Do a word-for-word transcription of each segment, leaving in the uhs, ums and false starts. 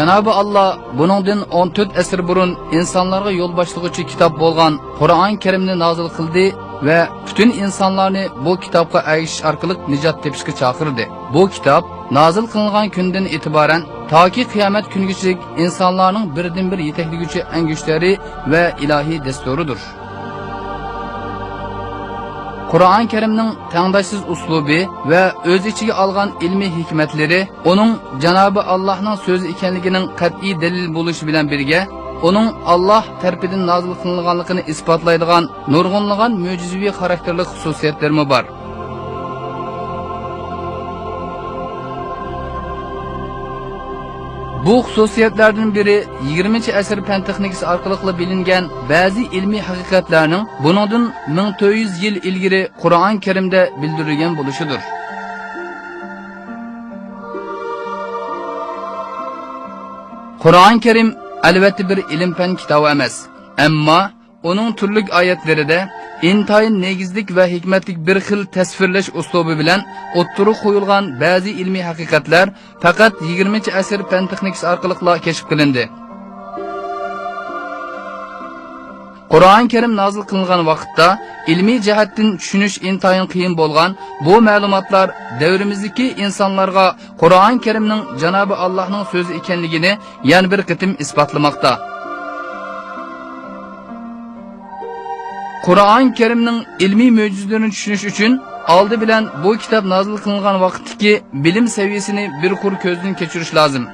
جانابى ئاللا بۇنىڭدىن ئون تۆت ئەسىر بۇرۇن ئىنسانلارغا يول باشلىغۇچى كىتاب بولغان قۇرئان كەرىمنى نازىل قىلدى ۋە پۈتۈن ئىنسانلارنى بۇ كىتابقا ئەگىشىش ئارقىلىق نىجات تېپىشقا چاقىردى. بۇ كىتاب نازىل قىلىنغان كۈندىن ئېتىبارەن تاكى قىيامەت كۈنىگىچىلىك ئىنسانلارنىڭ بىردىنبىر يېتەكلىگۈچى ئەڭگۈشتەرى ۋە ئىلاھىي دەستۇرىدۇر. قۇرئان كەرىمنىڭ تەڭداشسىز ئۇسلۇبى ۋە ئۆز ئىچىگە ئالغان ئىلمىي ھېكمەتلىرى ئۇنىڭ جانابى ئاللاھنىڭ سۆزى ئىكەنلىكىنىڭ قەتئىي دەلىل بولۇشى بىلەن بىرگە، ئۇنىڭ ئاللاھ تەرىپىدىن نازىل قىلىنغانلىقىنى ئىسپاتلايدىغان نۇرغۇنلىغان مۆجىزىۋى خاراكتېرلىق خۇسۇسىيەتلىرىمۇ بار. بۇ خۇسۇسىيەتلەردىن بىرى يىگىرمىنچى ئەسىر پەن تېخنىكىسى ئارقىلىقلا بىلىنگەن بەزى ئىلمىي ھەقىقەتلەرنىڭ بۇنىڭدىن مىڭ تۆت يۈز يىل ئىلگىرى قۇرئان كەرىمدە بىلدۈرۈلگەن بولۇشىدۇر. قۇرئان كەرىم ئەلۋەتتە بىر ئىلىم-پەن كىتابى ئەمەس، ئەمما ئۇنىڭ تۈرلۈك ئايەتلىرىدە ئىنتايىن نېگىزلىك ۋە ھېكمەتلىك بىر خىل تەسۋىرلەش ئۇسلۇبى بىلەن ئوتتۇرىغا قويۇلغان بەزى ئىلمىي ھەقىقەتلەر پەقەت يىگىرمىنچى ئەسىر پەن تېخنىكىسى ئارقىلىقلا كەشىپ قىلىندى. قۇرئان كەرىم نازىل قىلىنغان ۋاقىتتا ئىلمىي جەھەتتىن چۈشىنىش ئىنتايىن قىيىن بولغان بۇ مەلۇماتلار دەۋرىمىزدىكى ئىنسانلارغا قۇرئان كەرىمنىڭ جانابى ئاللاھنىڭ سۆزى ئىكەنلىكىنى يەنە بىر قېتىم ئىسپاتلىماقتا. قۇرئان كەرىمنىڭ ئىلمىي مۆجىزىلىرىنى چۈشىنىش ئۈچۈن ئالدى بىلەن بۇ كىتاب نازىل قىلىنغان ۋاقىتتىكى بىلىم سەۋىيەسىنى بىر قۇر كۆزدىن كەچۈرۈش لازىم.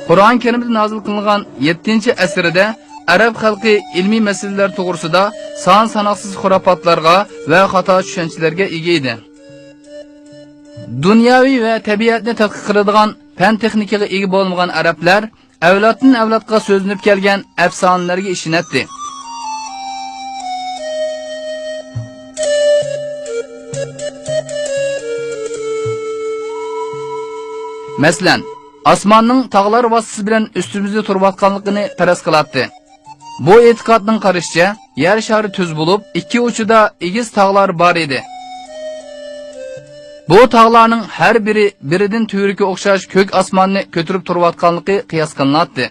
قۇرئان كەرىمدە نازىل قىلىنغان يەتتىنچى ئەسىردە ئەرەب خەلقى ئىلمىي مەسىلىلەر توغرىسىدا سان ساناقسىز خۇراپاتلارغا ۋە خاتا چۈشەنچىلەرگە ئىگە ئىدى. دۇنياۋى ۋە تەبىئەتنى تەتقىق قىلىدىغان پەن تېخنىكىغا ئىگە بولمىغان ئەرەبلەر ئەۋلادتىن ئەۋلادقا سۆزلىنىپ كەلگەن ئەپسانىلەرگە ئىشىنەتتى. مەسىلەن، ئاسماننىڭ تاغلار ۋاسىتىسى بىلەن ئۈستىمىزدە تۇرۇۋاتقانلىقىنى پەرەز قىلاتتى. بۇ ئېتىقادنىڭ قارىشىچە، يەر شارى تۈز بولۇپ، ئىككى ئۇچىدا ئېگىز تاغلار بار ئىدى. بۇ تاغلارنىڭ ھەر بىرى بىرىدىن تۈۋرۈكى ئوخشاش كۆك ئاسماننى كۆتۈرۈپ تۇرۇۋاتقانلىقى قىياس قىلىناتتى.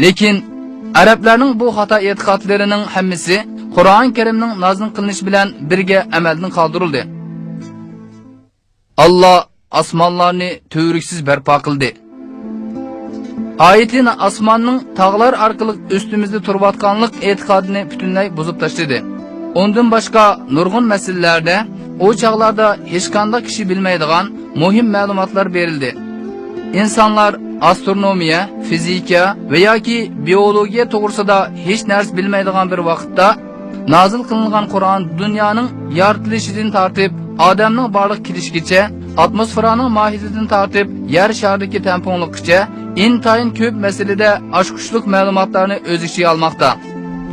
لېكىن ئەرەبلەرنىڭ بۇ خاتا ئېتىقادلىرىنىڭ ھەممىسى قۇرئان كەرىمنىڭ نازىل قىلىنىشى بىلەن بىرگە ئەمەلدىن قالدۇرۇلدى. ئاللا ئاسمانلارنى تۈۋرۈكسىز بەرپا قىلدى. ئايىتى ئاسماننىڭ تاغلار ئارقىلىق ئۈستىمىزدە تۇرۇۋاتقانلىق ئېتىقادىنى پۈتۈنلەي بۇزۇپ تاشلىدى. ئۇندىن باشقا نۇرغۇن مەسىلىلەردە ئۇ چاغلاردا ھېچقانداق كىشى بىلمەيدىغان مۇھىم مەلۇماتلار بېرىلدى. ئىنسانلار ئاسترونومىيە، فىزىكا ۋە ياكى بىئولوگىيە توغرىسىدا ھېچ نەرسە بىلمەيدىغان بىر ۋاقىتتا، نازىل قىلىنغان قۇرئان دۇنيانىڭ يارىتىلىشىدىن تارتىپ، ئادەمنىڭ بارلىققا كېلىشىگىچە، ئاتموسفېرانىڭ ماھىيىتىدىن تارتىپ، يەر شارىدىكى تەڭپۇڭلۇققىچە ئىنتايىن كۆپ مەسىلىدە ئاچقۇچلۇق مەلۇماتلارنى ئۆز ئىچىگە ئالماقتا.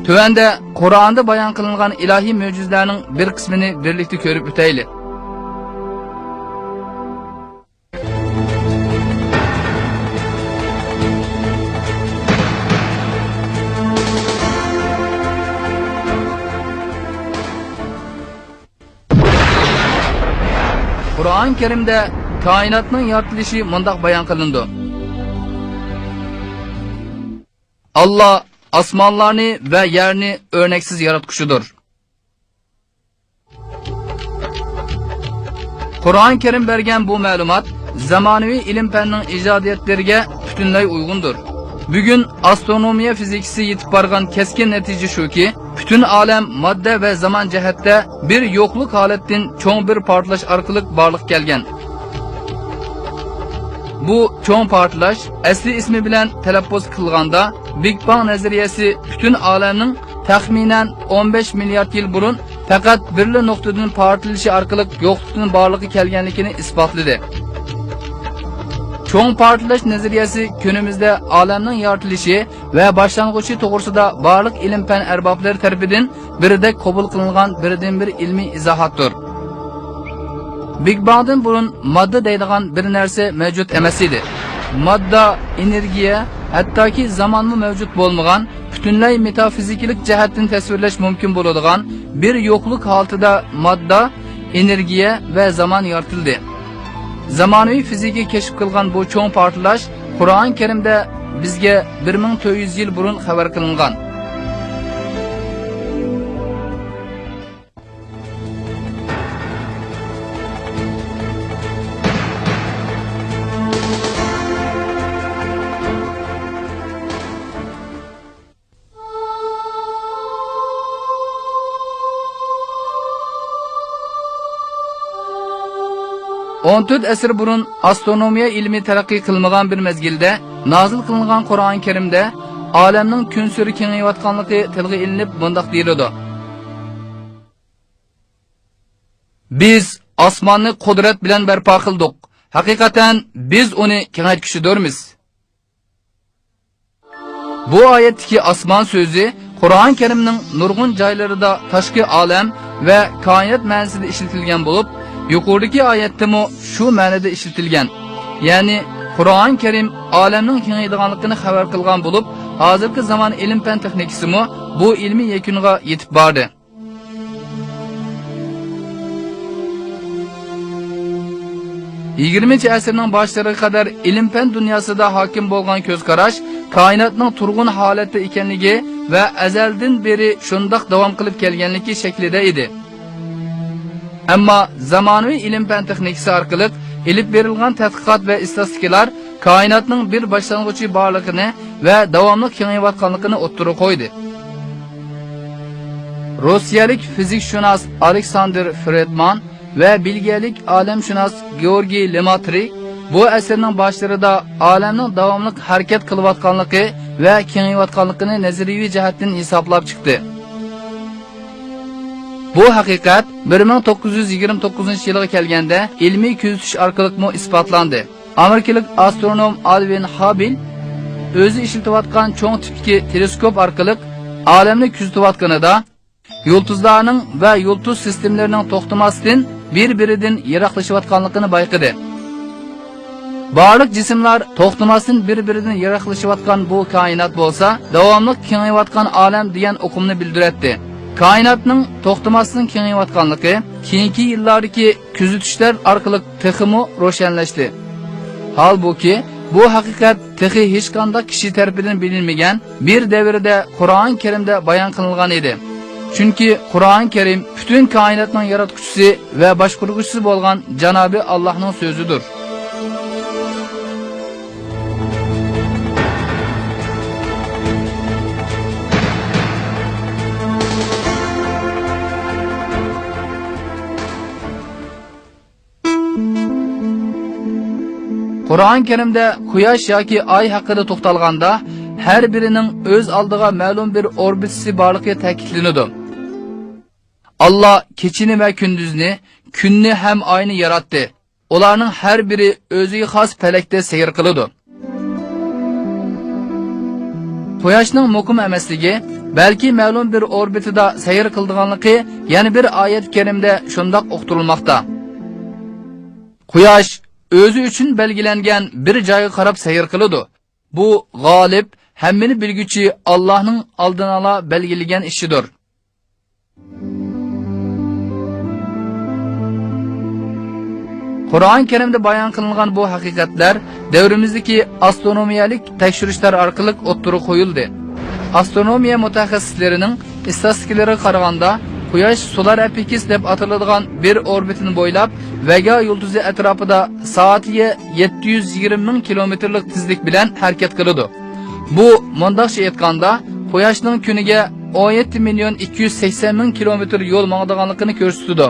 تۆۋەندە قۇرئاندا بايان قىلىنغان ئىلاھىي مۆجىزىلەرنىڭ بىر قىسمىنى بىرلىكتە كۆرۈپ ئۆتەيلى. قۇرئان كەرىمدە كائىناتنىڭ يارىتىلىشى مۇنداق بايان قىلىنىدۇ: ئاللا ئاسمانلارنى ۋە يەرنى ئۆرنەكسىز ياراتقۇچىدۇر. قۇرئان كەرىم بەرگەن بۇ مەلۇمات زامانىۋى ئىلىم-پەننىڭ ئىجادىيەتلىرىگە پۈتۈنلەي ئۇيغۇندۇر. بۈگۈن ئاسترونومىيە فىزىكىسى يېتىپ بارغان كەسكىن نەتىجە شۇكى، پۈتۈن ئالەم ماددە ۋە زامان جەھەتتە بىر يوقلۇق ھالەتتىن چوڭ بىر پارتلاش ئارقىلىق بارلىققا كەلگەن. بۇ چوڭ پارتلاش، ئەسلىي ئىسمى بىلەن تەلەپپۇز قىلغاندا، بىگ بانگ نەزەرىيەسى، پۈتۈن ئالەمنىڭ تەخمىنەن ئون بەش مىليارد يىل بۇرۇن پەقەت بىرلا نۇقتىدىن پارتلىشى ئارقىلىق يوقلۇقتىن بارلىققا كەلگەنلىكىنى ئىسپاتلىدى. چوڭ پارتلاش نەزەرىيەسى كۈنىمىزدە ئالەمنىڭ يارىتىلىشى ۋە باشلانغۇچى توغرىسىدا بارلىق ئىلىم-پەن ئەربابلىرى تەرىپىدىن بىردەك قوبۇل قىلىنغان بىردىنبىر ئىلمىي ئىزاھاتتۇر. بىگ باڭدىن بۇرۇن ماددا دەيدىغان بىر نەرسە مەۋجۇت ئەمەس ئىدى. ماددا، ئېنېرگىيە، ھەتتاكى زامانمۇ مەۋجۇت بولمىغان، پۈتۈنلەي مېتافىزىكىلىق جەھەتتىن تەسۋىرلەش مۇمكىن بولىدىغان بىر يوقلۇق ھالىتىدە ماددا، ئېنېرگىيە ۋە زامان يارىتىلدى. زامانىۋى فىزىكا كەشىپ قىلغان بۇ چوڭ پارتلاش قۇرئان كەرىمدە بىزگە بىر مىڭ تۆت يۈز يىل بۇرۇن خەۋەر قىلىنغان. ئون تۆت ئەسىر بۇرۇن ئاسترونومىيە ئىلمى تەرەققىي قىلمىغان بىر مەزگىلدە نازىل قىلىنغان قۇرئان كەرىمدە ئالەمنىڭ كۈنسېرى كېڭىيىۋاتقانلىقى تىلغا ئېلىنىپ مۇنداق دېيىلىدۇ. بىز ئاسماننى قۇدرەت بىلەن بەرپا قىلدۇق. ھەقىقەتەن بىز ئۇنى كېڭەيتكۈچىدۇرمىز. بۇ ئايەتتىكى ئاسمان سۆزى قۇرئان كەرىمنىڭ نۇرغۇن جايلىرىدا تاشقى ئالەم ۋە كائىنات مەنىسىدە ئىشلىتىلگەن بولۇپ، يۇقىرىدىكى ئايەتتىمۇ شۇ مەنىدە ئىشلىتىلگەن. يەنى قۇرئان كەرىم ئالەمنىڭ كېڭىيىدىغانلىقىنى خەۋەر قىلغان بولۇپ، ھازىرقى زامان ئىلىم-پەن تېخنىكىسىمۇ بۇ ئىلمىي يەكۈنغا يېتىپ باردى. يىگىرمىنچى ئەسىرنىڭ باشلىرىغا قەدەر ئىلىم-پەن دۇنياسىدا ھاكىم بولغان كۆز قاراش كائىناتنىڭ تۇرغۇن ھالەتتە ئىكەنلىكى ۋە ئەزەلدىن بېرى شۇنداق داۋام قىلىپ كەلگەنلىكى شەكلىدە ئىدى. ئەمما زامانىۋى ئىلىم-پەن تېخنىكىسى ئارقىلىق ئېلىپ بېرىلغان تەتقىقات ۋە ئىستاتىستىكىلار كائىناتنىڭ بىر باشلانغۇچى بارلىقىنى ۋە داۋاملىق كېڭىيىۋاتقانلىقىنى ئوتتۇرىغا قويدى. روسىيەلىك فىزىكشۇناس ئالېكساندېر فرېدمان ۋە بېلگىيەلىك ئالەمشۇناس گېئورگىي لېماترى بۇ ئەسىرنىڭ باشلىرىدا ئالەمنىڭ داۋاملىق ھەرىكەت قىلىۋاتقانلىقى ۋە كېڭىيىۋاتقانلىقىنى نەزەرىيىۋى جەھەتتىن ھېسابلاپ چىقتى. بۇ ھەقىقەت بىر مىڭ توققۇز يۈز يىگىرمە توققۇزىنچى يىلغا كەلگەندە ئىلمىي كۆزىتىش ئارقىلىقمۇ ئىسپاتلاندى. ئامېرىكىلىق ئاسترونوم ئالۋىن خابىل ئۆزى ئىشلىتىۋاتقان چوڭ تىپتىكى تېلېسكوپ ئارقىلىق ئالەمنى كۆزىتىۋاتقىنىدا، يۇلتۇزلارنىڭ ۋە يۇلتۇز سىستېمىلىرىنىڭ توختىماستىن بىر-بىرىدىن يىراقلىشىۋاتقانلىقىنى بايقىدى. بارلىق جىسىملار توختىماستىن بىر-بىرىدىن يىراقلىشىۋاتقان بۇ كائىنات بولسا، داۋاملىق كېڭىيىۋاتقان ئالەم دېگەن ئۇقۇمنى بىلدۈرەتتى. كائىناتنىڭ توختىماستىن كېڭىيىۋاتقانلىقى كېيىنكى يىللاردىكى كۆزىتىشلەر ئارقىلىق تېخىمۇ روشەنلەشتى. ھالبۇكى، بۇ ھەقىقەت تېخى ھېچقانداق كىشى تەرىپىدىن بىلىنمىگەن بىر دەۋردە قۇرئان كەرىمدە بايان قىلىنغان ئىدى. چۈنكى قۇرئان كەرىم پۈتۈن كائىناتنىڭ ياراتقۇچىسى ۋە باشقۇرغۇچىسى بولغان جانابى ئاللاھنىڭ سۆزىدۇر. قۇرئان كەرىمدە قۇياش ياكى ئاي ھەققىدە توختالغاندا، ھەر بىرىنىڭ ئۆز ئالدىغا مەلۇم بىر ئوربىتىسى بارلىقى تەكىتلىنىدۇ. ئاللا كېچىنى ۋە كۈندۈزنى، كۈننى ھەم ئاينى ياراتتى. ئۇلارنىڭ ھەر بىرى ئۆزىگە خاس پەلەكتە سەير قىلىدۇ. قۇياشنىڭ مۇقىم ئەمەسلىكى، بەلكى مەلۇم بىر ئوربىتىدا سەير قىلىدىغانلىقى يەنە بىر ئايەت كەرىمدە شۇنداق ئۇقتۇرۇلماقتا. قۇياش ئۆزى ئۈچۈن بەلگىلەنگەن بىر جايغا قاراپ سەير قىلىدۇ. بۇ غالىب، ھەممىنى بىلگۈچى ئاللاھنىڭ ئالدىنئالا بەلگىلىگەن ئىشىدۇر. قۇرئان كەرىمدە بايان قىلىنغان بۇ ھەقىقەتلەر دەۋرىمىزدىكى ئاسترونومىيەلىك تەكشۈرۈشلەر ئارقىلىق ئوتتۇرىغا قويۇلدى. ئاسترونومىيە مۇتەخەسسىسلىرىنىڭ ئىستاتىستىكىلىرىغا قارىغاندا، قۇياش سولار ئەپىكس دەپ ئاتىلىدىغان بىر ئوربىتىنى بويلاپ، ۋېگا يۇلتۇزى ئەتراپىدا سائىتىگە يەتتە يۈز يىگىرمە مىڭ كىلومېتىرلىق تېزلىك بىلەن ھەرىكەت قىلىدۇ. بۇ، مۇنداقچە ئېيتقاندا، قۇياشنىڭ كۈنىگە ئون يەتتە مىليون ئىككى يۈز سەكسەن مىڭ كىلومېتىر يول ماڭىدىغانلىقىنى كۆرسىتىدۇ.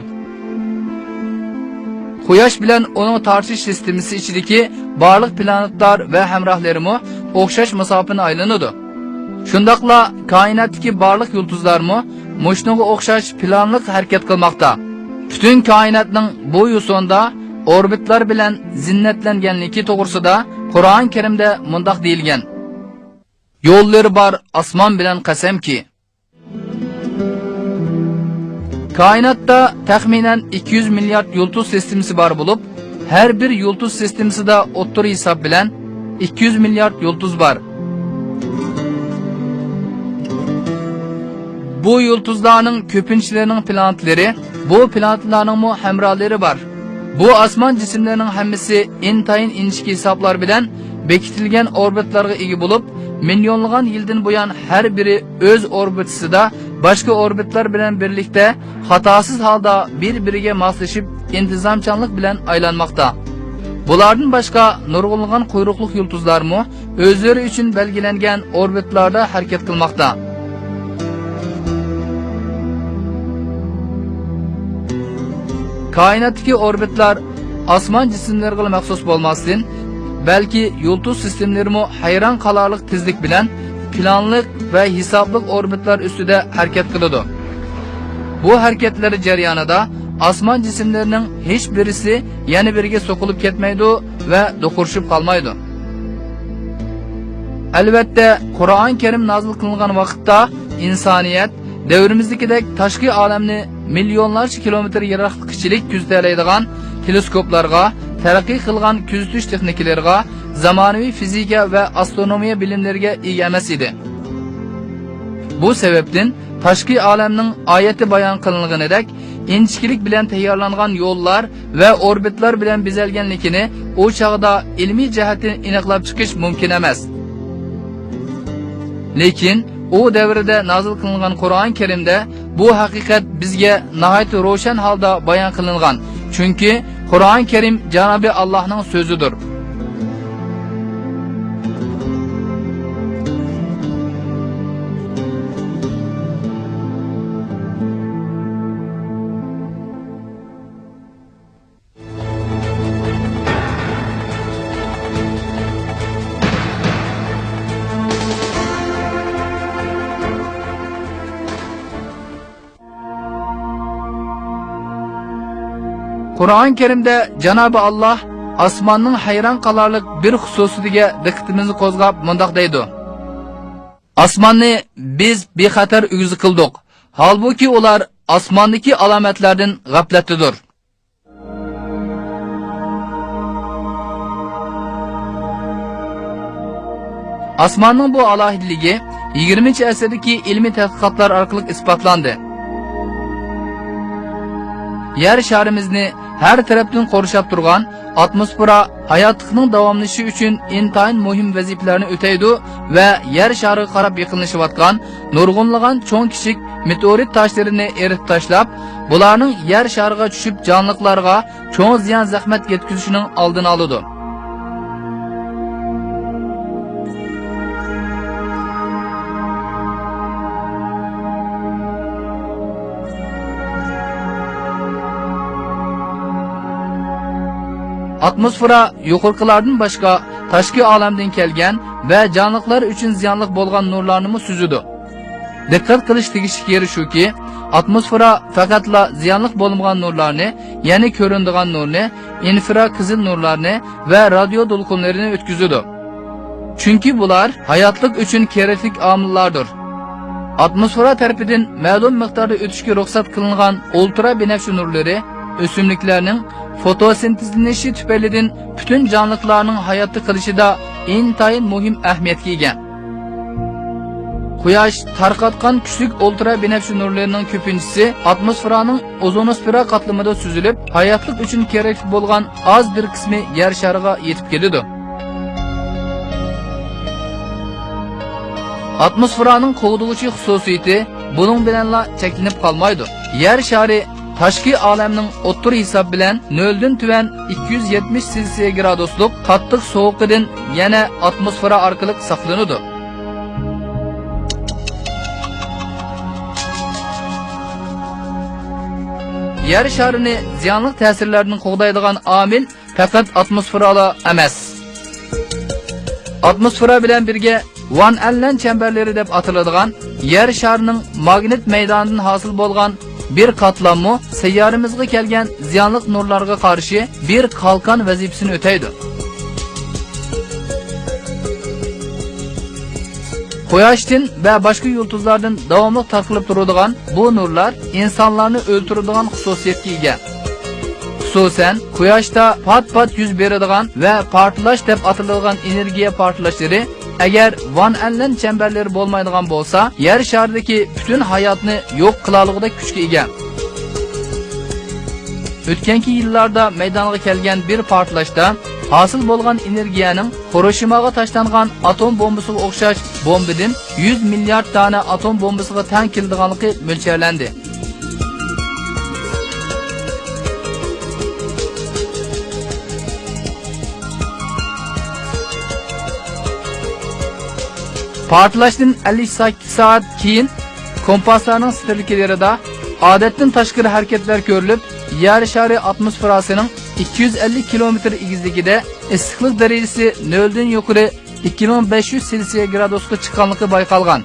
قۇياش بىلەن ئۇنىڭ تارتىش سىستېمىسى ئىچىدىكى بارلىق پلانېتلار ۋە ھەمراھلىرىمۇ ئوخشاش مۇساپىنى ئايلىنىدۇ. شۇنداقلا كائىناتتىكى بارلىق يۇلتۇزلارمۇ مۇشۇنىڭغا ئوخشاش پىلانلىق ھەرىكەت قىلماقتا. پۈتۈن كائىناتنىڭ بۇ يوسۇندا ئوربىتلار بىلەن زىننەتلەنگەنلىكى توغرىسىدا قۇرئان كەرىمدە مۇنداق دېيىلگەن: يوللىرى بار ئاسمان بىلەن قەسەمكى. كائىناتتا تەخمىنەن ئىككى يۈز مىليارد يۇلتۇز سىستېمىسى بار بولۇپ، ھەر بىر يۇلتۇز سىستېمىسىدا ئوتتۇرا ھېساب بىلەن ئىككى يۈز مىليارد يۇلتۇز بار. بۇ يۇلتۇزلارنىڭ كۆپىنچىلىرىنىڭ پلانېتلىرى، بۇ پلانېتلارنىڭمۇ ھەمراھلىرى بار. بۇ ئاسمان جىسىملىرىنىڭ ھەممىسى ئىنتايىن ئىنچىكە ھېسابلار بىلەن بېكىتىلگەن ئوربىتلارغا ئىگە بولۇپ، مىليونلىغان يىلدىن بۇيان ھەر بىرى ئۆز ئوربىتىسىدا باشقا ئوربىتلار بىلەن بىرلىكتە خاتاسىز ھالدا بىر-بىرىگە ماسلىشىپ، ئىنتىزامچانلىق بىلەن ئايلانماقتا. بۇلاردىن باشقا، نۇرغۇنلىغان قۇيرۇقلۇق يۇلتۇزلارمۇ ئۆزلىرى ئۈچۈن بەلگىلەنگەن ئوربىتلاردا ھەرىكەت قىلماقتا. كائىناتتىكى ئوربىتلار ئاسمان جىسىملىرىغىلا مەخسۇس بولماستىن، بەلكى يۇلتۇز سىستېمىلىرىمۇ ھەيران قالارلىق تېزلىك بىلەن پىلانلىق ۋە ھېسابلىق ئوربىتلار ئۈستىدە ھەرىكەت قىلىدۇ. بۇ ھەرىكەتلەر جەريانىدا ئاسمان جىسىملىرىنىڭ ھېچ بىرىسى يەنە بىرىگە سوقۇلۇپ كەتمەيدۇ ۋە دوقۇرۇشۇپ قالمايدۇ. ئەلۋەتتە، قۇرئان كەرىم نازىل قىلىنغان ۋاقىتتا ئىنسانىيەت دەۋرىمىزدىكىدەك تاشقى ئالەمنى مىليونلارچە كىلومېتىر يىراقلىققىچىلىك كۆزىتەلەيدىغان تېلېسكوپلارغا، تەرەققىي قىلغان كۆزىتىش تېخنىكىلىرىغا، زامانىۋى فىزىكا ۋە ئاسترونومىيە بىلىملىرىگە ئىگە ئەمەس ئىدى. بۇ سەۋەبتىن تاشقى ئالەمنىڭ ئايەتتە بايان قىلىنغىنىدەك ئىنچىكىلىك بىلەن تەييارلانغان يوللار ۋە ئوربىتلار بىلەن بېزەلگەنلىكىنى ئۇ چاغدا ئىلمىي جەھەتتىن ئېنىقلاپ چىقىش مۇمكىن ئەمەس. لېكىن ئۇ دەۋردە نازىل قىلىنغان قۇرئان كەرىمدە بۇ ھەقىقەت بىزگە ناھايىتى روشەن ھالدا بايان قىلىنغان، چۈنكى قۇرئان كەرىم جانابى ئاللاھنىڭ سۆزىدۇر. قۇرئان كەرىمدە جانابى ئاللاھ ئاسماننىڭ ھەيران قالارلىق بىر خۇسۇسىيىتىگە دىققىتىمىزنى قوزغاپ مۇنداق دەيدۇ: ئاسماننى بىز بىخەتەر ئۆگزە قىلدۇق، ھالبۇكى ئۇلار ئاسماندىكى ئالامەتلەردىن غەپلەتتىدۇر. ئاسماننىڭ بۇ ئالاھىدىلىكى يىگىرمىنچى ئەسىردىكى ئىلمىي تەتقىقاتلار ئارقىلىق ئىسپاتلاندى. يەر شارىمىزنى ھەر تەرەپتىن قورشاپ تۇرغان ئاتموسفېرا ھاياتلىقنىڭ داۋاملىشىشى ئۈچۈن ئىنتايىن مۇھىم ۋەزىپىلەرنى ئۆتەيدۇ ۋە يەر شارىغا قاراپ يېقىنلىشىۋاتقان نۇرغۇنلىغان چوڭ-كىچىك مېتېئورىت تاشلىرىنى ئېرىتىپ تاشلاپ، بۇلارنىڭ يەر شارىغا چۈشۈپ جانلىقلارغا چوڭ زىيان-زەخمەت يەتكۈزۈشىنىڭ ئالدىنى ئالىدۇ. ئاتموسفېرا يۇقىرىقىلاردىن باشقا تاشقى ئالەمدىن كەلگەن ۋە جانلىقلار ئۈچۈن زىيانلىق بولغان نۇرلارنىمۇ سۈزىدۇ. دىققەت قىلىش تېگىشلىك يېرى شۇكى، ئاتموسفېرا پەقەتلا زىيانلىق بولمىغان نۇرلارنى، يەنى كۆرۈنىدىغان نۇرنى، ئىنفرا قىزىل نۇرلارنى ۋە رادىيو دولقۇنلىرىنى ئۆتكۈزىدۇ. چۈنكى بۇلار ھاياتلىق ئۈچۈن كېرەكلىك ئامىللاردۇر. ئاتموسفېرا تەرىپىدىن مەلۇم مىقداردا ئۆتۈشكە رۇخسەت قىلىنغان ئۇلترا بىنەپشە نۇرلىرى ئۆسۈملۈكلەرنىڭ فوتوسىنتېزلىنىشى تۈپەيلىدىن پۈتۈن جانلىقلارنىڭ ھاياتلىق قېلىشىدا ئىنتايىن مۇھىم ئەھمىيەتكە ئىگە. قۇياش تارقاتقان كۈچلۈك ئۇلترا بىنەپشە نۇرلىرىنىڭ كۆپىنچىسى ئاتموسفېرانىڭ ئوزونوسفېرا قاتلىمىدا سۈزۈلۈپ، ھاياتلىق ئۈچۈن كېرەكلىك بولغان ئاز بىر قىسمى يەر شارىغا يېتىپ كېلىدۇ. ئاتموسفېرانىڭ قوغدىغۇچى خۇسۇسىيىتى بۇنىڭ بىلەنلا چەكلىنىپ قالمايدۇ. يەر شارى تاشقى ئالەمنىڭ ئوتتۇرا ھېساب بىلەن نۆلدىن تۆۋەن ئىككى يۈز يەتمىش سېلسىيە گرادۇسلۇق قاتتىق سوغۇقىدىن يەنە ئاتموسفېرا ئارقىلىق ساقلىنىدۇ. يەر شارىنى زىيانلىق تەسىرلەردىن قوغدايدىغان ئامىل پەقەت ئاتموسفېرالا ئەمەس. ئاتموسفېرا بىلەن بىرگە ۋان ئەللەن چەمبەرلىرى دەپ ئاتىلىدىغان يەر شارىنىڭ ماگنىت مەيدانىدىن ھاسىل بولغان بىر قاتلاممۇ سەييارىمىزغا كەلگەن زىيانلىق نۇرلارغا قارشى بىر قالقان ۋەزىپىسىنى ئۆتەيدۇ. قۇياشتىن ۋە باشقا يۇلتۇزلاردىن داۋاملىق تارقىلىپ تۇرىدىغان بۇ نۇرلار ئىنسانلارنى ئۆلتۈرىدىغان خۇسۇسىيەتكە ئىگە. خۇسۇسەن، قۇياشتا پات-پات يۈز بېرىدىغان ۋە پارتلاش دەپ ئاتىلىدىغان ئېنېرگىيە پارتلاشلىرى ئەگەر ۋان ئەنلەن چەمبەرلىرى بولمايدىغان بولسا، يەر شارىدىكى پۈتۈن ھاياتنى يوق قىلالىغۇدەك كۈچكە ئىگە. ئۆتكەنكى يىللاردا مەيدانغا كەلگەن بىر پارتلاشتا ھاسىل بولغان ئېنېرگىيەنىڭ خىروشىماغا تاشلانغان ئاتوم بومبىسىغا ئوخشاش بومبىدىن يۈز مىليارد دانە ئاتوم بومبىسىغا تەڭ كېلىدىغانلىقى مۆلچەرلەندى. پارتلاشتىن ئەللىك سەككىز سائەت كېيىن، كومپاسلارنىڭ سترېلكىلىرىدا ئادەتتىن تاشقىرى ھەرىكەتلەر كۆرۈلۈپ، يەر شارى ئاتموسفېراسىنىڭ ئىككى يۈز ئەللىك كىلومېتىر ئېگىزلىكىدە ئىسسىقلىق دەرىجىسى نۆلدىن يۇقىرى ئىككى مىڭ بەش يۈز سېلسىيە گرادۇسقا چىققانلىقى بايقالغان.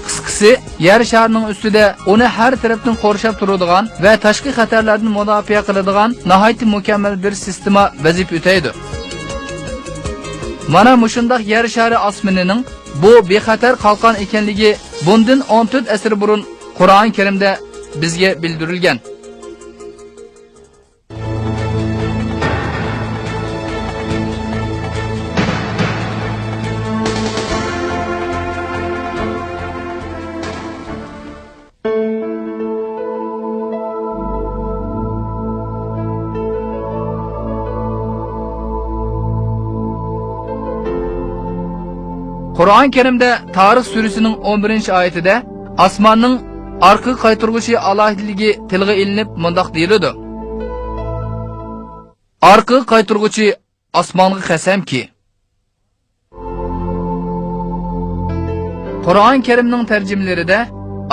قىسقىسى، يەر شارىنىڭ ئۈستىدە ئۇنى ھەر تەرەپتىن قورشاپ تۇرىدىغان ۋە تاشقى خەتەرلەردىن مۇداپىئە قىلىدىغان ناھايىتى مۇكەممەل بىر سىستېما ۋەزىپە ئۆتەيدۇ. مانا مۇشۇنداق يەر شارى ئاسمىنىنىڭ بۇ بىخەتەر قالقان ئىكەنلىكى بۇندىن ئون تۆت ئەسىر بۇرۇن قۇرئان كەرىمدە بىزگە بىلدۈرۈلگەن. قۇرئان كەرىمدە تارىخ سۈرىسىنىڭ ئون بىرىنچى ئايىتىدە ئاسماننىڭ ئارقىغا قايتۇرغۇچى ئالاھىدىلىكى تىلغا ئېلىنىپ مۇنداق دېيىلىدۇ: ئارقىغا قايتۇرغۇچى ئاسمانغا قەسەمكى. قۇرئان كەرىمنىڭ تەرجىمىلىرىدە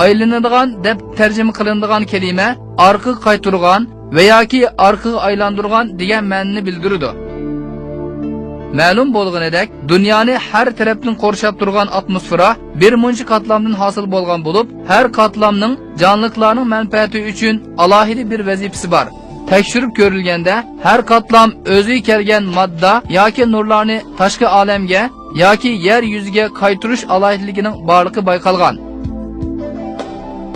ئايلىنىدىغان دەپ تەرجىمە قىلىنىدىغان كەلىمە ئارقىغا قايتۇرغان ۋە ياكى ئارقىغا ئايلاندۇرغان دېگەن مەنىنى بىلدۈرىدۇ. مەلۇم بولغىنىدەك، دۇنيانى ھەر تەرەپتىن قورشاپ تۇرغان ئاتموسفېرا بىر مۇنچە قاتلامدىن ھاسىل بولغان بولۇپ، ھەر قاتلامنىڭ جانلىقلارنىڭ مەنپەئەتى ئۈچۈن ئالاھىدە بىر ۋەزىپىسى بار. تەكشۈرۈپ كۆرۈلگەندە، ھەر قاتلام ئۆزىگە كەلگەن ماددا ياكى نۇرلارنى تاشقى ئالەمگە ياكى يەر يۈزىگە قايتۇرۇش ئالاھىدىلىكىنىڭ بارلىقى بايقالغان.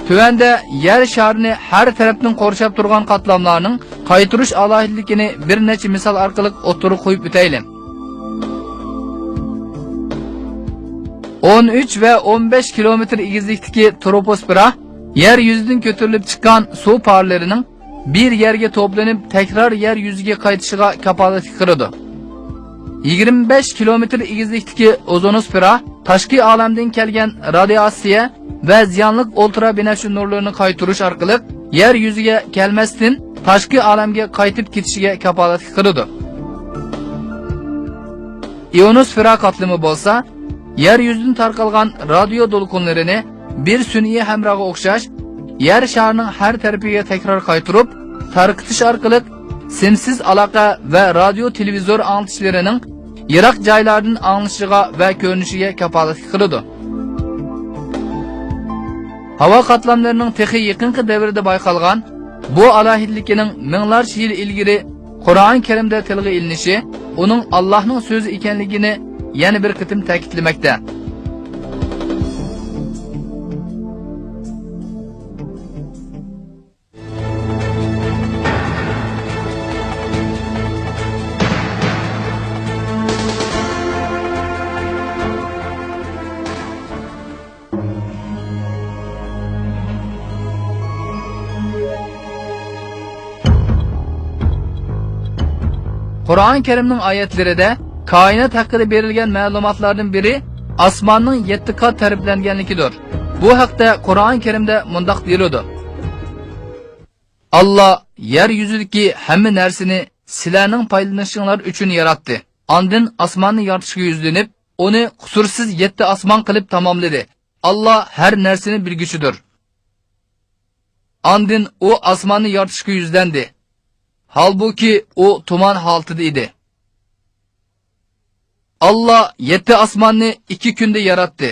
تۆۋەندە يەر شارىنى ھەر تەرەپتىن قورشاپ تۇرغان قاتلاملارنىڭ قايتۇرۇش ئالاھىدىلىكىنى بىر نەچچە مىسال ئارقىلىق ئوتتۇرىغا قويۇپ ئۆتەيلى. ئون ئۈچ ۋە ئون بەش كىلومېتىر ئېگىزلىكتىكى تروپوسفېرا يەر يۈزىدىن كۆتۈرۈلۈپ چىققان سۇ پارلىرىنىڭ بىر يەرگە توپلىنىپ، تەكرار يەر يۈزىگە قايتىشىغا كاپالەتلىك قىلىدۇ. يىگىرمە بەش كىلومېتىر ئېگىزلىكتىكى ئوزونوسفېرا تاشقى ئالەمدىن كەلگەن رادىياتسىيە ۋە زىيانلىق ئۇلترا بىنەپشە نۇرلىرىنى قايتۇرۇش ئارقىلىق يەر يۈزىگە كەلمەستىن، تاشقى ئالەمگە قايتىپ كېتىشىگە كاپالەتلىك قىلىدۇ. ئىئونوسفېرا قاتلىمى بولسا، يەر يۈزىدىن تارقالغان رادىيو دولقۇنلىرىنى بىر سۈنئىي ھەمراغا ئوخشاش، يەر شارىنىڭ ھەر تەرىپىگە تەكرار قايتۇرۇپ تارقىتىش ئارقىلىق، سىمسىز ئالاقە ۋە رادىيو تېلېۋىزور ئاڭلىتىشلىرىنىڭ يىراق جايلاردىن ئاڭلىشىشىغا ۋە كۆرۈنۈشىگە كاپالەتلىك قىلىدۇ. ھاۋا قاتلاملىرىنىڭ تېخى يېقىنقى دەۋردە بايقالغان بۇ ئالاھىدىلىكىنىڭ مىڭلارچە يىل ئىلگىرى قۇرئان كەرىمدە تىلغا ئېلىنىشى ئۇنىڭ ئاللاھنىڭ سۆزى ئىكەنلىكىنى يەنە بىر قېتىم تەكىتلىمەكتە. قۇرئان كەرىمنىڭ ئايەتلىرىدە كائىنات ھەققىدە بېرىلگەن مەلۇماتلاردىن بىرى ئاسماننىڭ يەتتە قات تەرىپلەنگەنلىكىدۇر. بۇ ھەقتە قۇرئان كەرىمدە مۇنداق دېيىلىدۇ: ئاللا يەر يۈزىدىكى ھەممە نەرسىنى سىلەرنىڭ پايدىلىنىشىڭلار ئۈچۈن ياراتتى. ئاندىن ئاسماننى يارىتىشقا يۈزلىنىپ، ئۇنى قۇسۇرسىز يەتتە ئاسمان قىلىپ تاماملىدى. ئاللا ھەر نەرسىنى بىلگۈچىدۇر. ئاندىن ئۇ ئاسماننى يارىتىشقا يۈزلەندى. ھالبۇكى، ئۇ تۇمان ھالىتىدە ئىدى. ئاللا يەتتە ئاسماننى ئىككى كۈندە ياراتتى.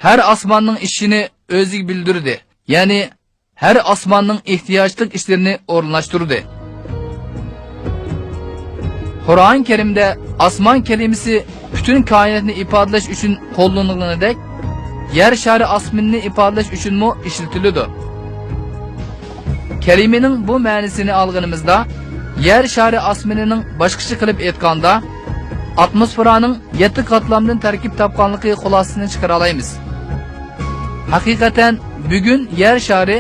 ھەر ئاسماننىڭ ئىشىنى ئۆزىگە بىلدۈردى. يەنى ھەر ئاسماننىڭ ئېھتىياجلىق ئىشلىرىنى ئورۇنلاشتۇردى. قۇرئان كەرىمدە ئاسمان كەلىمىسى پۈتۈن كائىناتنى ئىپادىلەش ئۈچۈن قوللىنىلغىنىدەك، يەر شارى ئاسمىنىنى ئىپادىلەش ئۈچۈنمۇ ئىشلىتىلىدۇ. كەلىمىنىڭ بۇ مەنىسىنى ئالغىنىمىزدا، يەر شارى ئاسمىنىنىڭ، باشقىچە قىلىپ ئېيتقاندا، ئاتموسفېرانىڭ يەتتە قاتلامدىن تەركىب تاپقانلىقى خۇلاسىسىنى چىقىرالايمىز. ھەقىقەتەن، بۈگۈن يەر شارى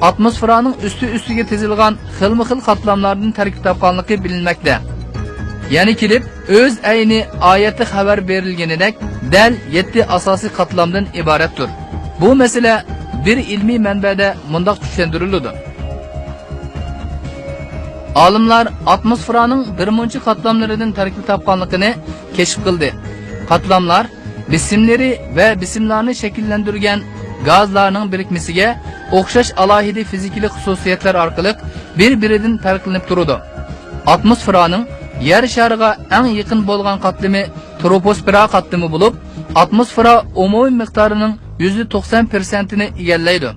ئاتموسفېرانىڭ ئۈستى-ئۈستىگە تىزىلغان خىلمۇ خىل قاتلاملاردىن تەركىب تاپقانلىقى بىلىنمەكتە. يەنە كېلىپ، ئۆز ئەينى ئايەتتە خەۋەر بېرىلگىنىدەك، دەل يەتتە ئاساسىي قاتلامدىن ئىبارەتتۇر. بۇ مەسىلە بىر ئىلمىي مەنبەدە مۇنداق چۈشەندۈرۈلىدۇ. ئالىملار ئاتموسفېرانىڭ بىر مۇنچە قاتلاملىرىدىن تەركىب تاپقانلىقىنى كەشىپ قىلدى. قاتلاملار بېسىملىرى ۋە بېسىملارنى شەكىللەندۈرگەن گازلارنىڭ بىرىكمىسىگە ئوخشاش ئالاھىدە فىزىكىلىق خۇسۇسىيەتلەر ئارقىلىق بىر-بىرىدىن پەرقلىنىپ تۇرىدۇ. ئاتموسفېرانىڭ يەر شارىغا ئەڭ يېقىن بولغان قاتلىمى تروپوسفېرا قاتلىمى بولۇپ، ئاتموسفېرا ئومۇمىي مىقدارىنىڭ يۈزدە توقسان پىرسەنتىنى ئىگىلەيدۇ.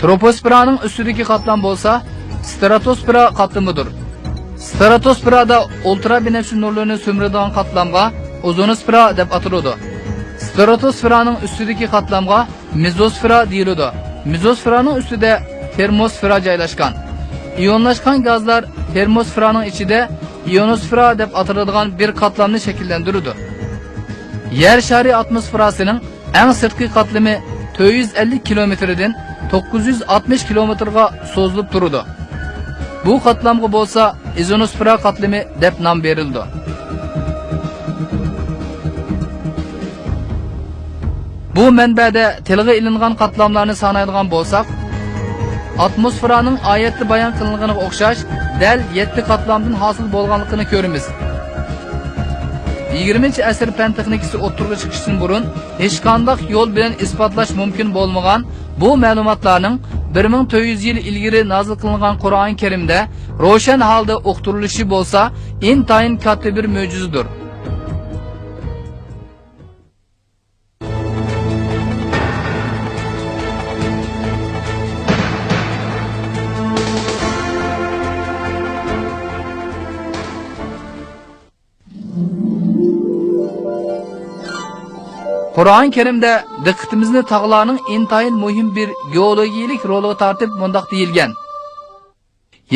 تروپوسفېرانىڭ ئۈستىدىكى قاتلام بولسا ستراتوسفېرا قاتلىمىدۇر. ستراتوسفېرادا ئۇلترا بىنەپشە نۇرلىرىنى سۈمۈرىدىغان قاتلامغا ئوزونوسفېرا دەپ ئاتىلىدۇ. ستراتوسفېرانىڭ ئۈستىدىكى قاتلامغا مېزوسفېرا دېيىلىدۇ. مېزوسفېرانىڭ ئۈستىدە تېرموسفېرا جايلاشقان. ئىيونلاشقان گازلار تېرموسفېرانىڭ ئىچىدە ئىيونوسفېرا دەپ ئاتىلىدىغان بىر قاتلامنى شەكىللەندۈرىدۇ. يەر شارى ئاتموسفېراسىنىڭ ئەڭ سىرتقى قاتلىمى تۆت يۈز ئەللىك كىلومېتىردىن توققۇز يۈز ئاتمىش كىلومېتىرغا سوزۇلۇپ تۇرىدۇ. بۇ قاتلامغا بولسا ئېزونوسفېرا قاتلىمى دەپ نام بېرىلىدۇ. بۇ مەنبەدە تىلغا ئېلىنغان قاتلاملارنى سانايدىغان بولساق، ئاتموسفېرانىڭ ئايەتتە بايان قىلىنغىنىغا ئوخشاش دەل يەتتە قاتلامدىن ھاسىل بولغانلىقىنى كۆرىمىز. يىگىرمىنچى ئەسىر پەن تېخنىكىسى ئوتتۇرىغا چىقىشتىن بۇرۇن، ھېچقانداق يول بىلەن ئىسپاتلاش مۇمكىن بولمىغان بۇ مەلۇماتلارنىڭ بىر مىڭ تۆت يۈز يىل ئىلگىرى نازىل قىلىنغان قۇرئان كەرىمدە روشەن ھالدا ئۇقتۇرۇلۇشى بولسا ئىنتايىن كاتتا بىر مۆجىزىدۇر. قۇرئان كەرىمدە دىققىتىمىزنى تاغلارنىڭ ئىنتايىن مۇھىم بىر گېئولوگىيىلىك رولىغا تارتىپ مۇنداق دېيىلگەن: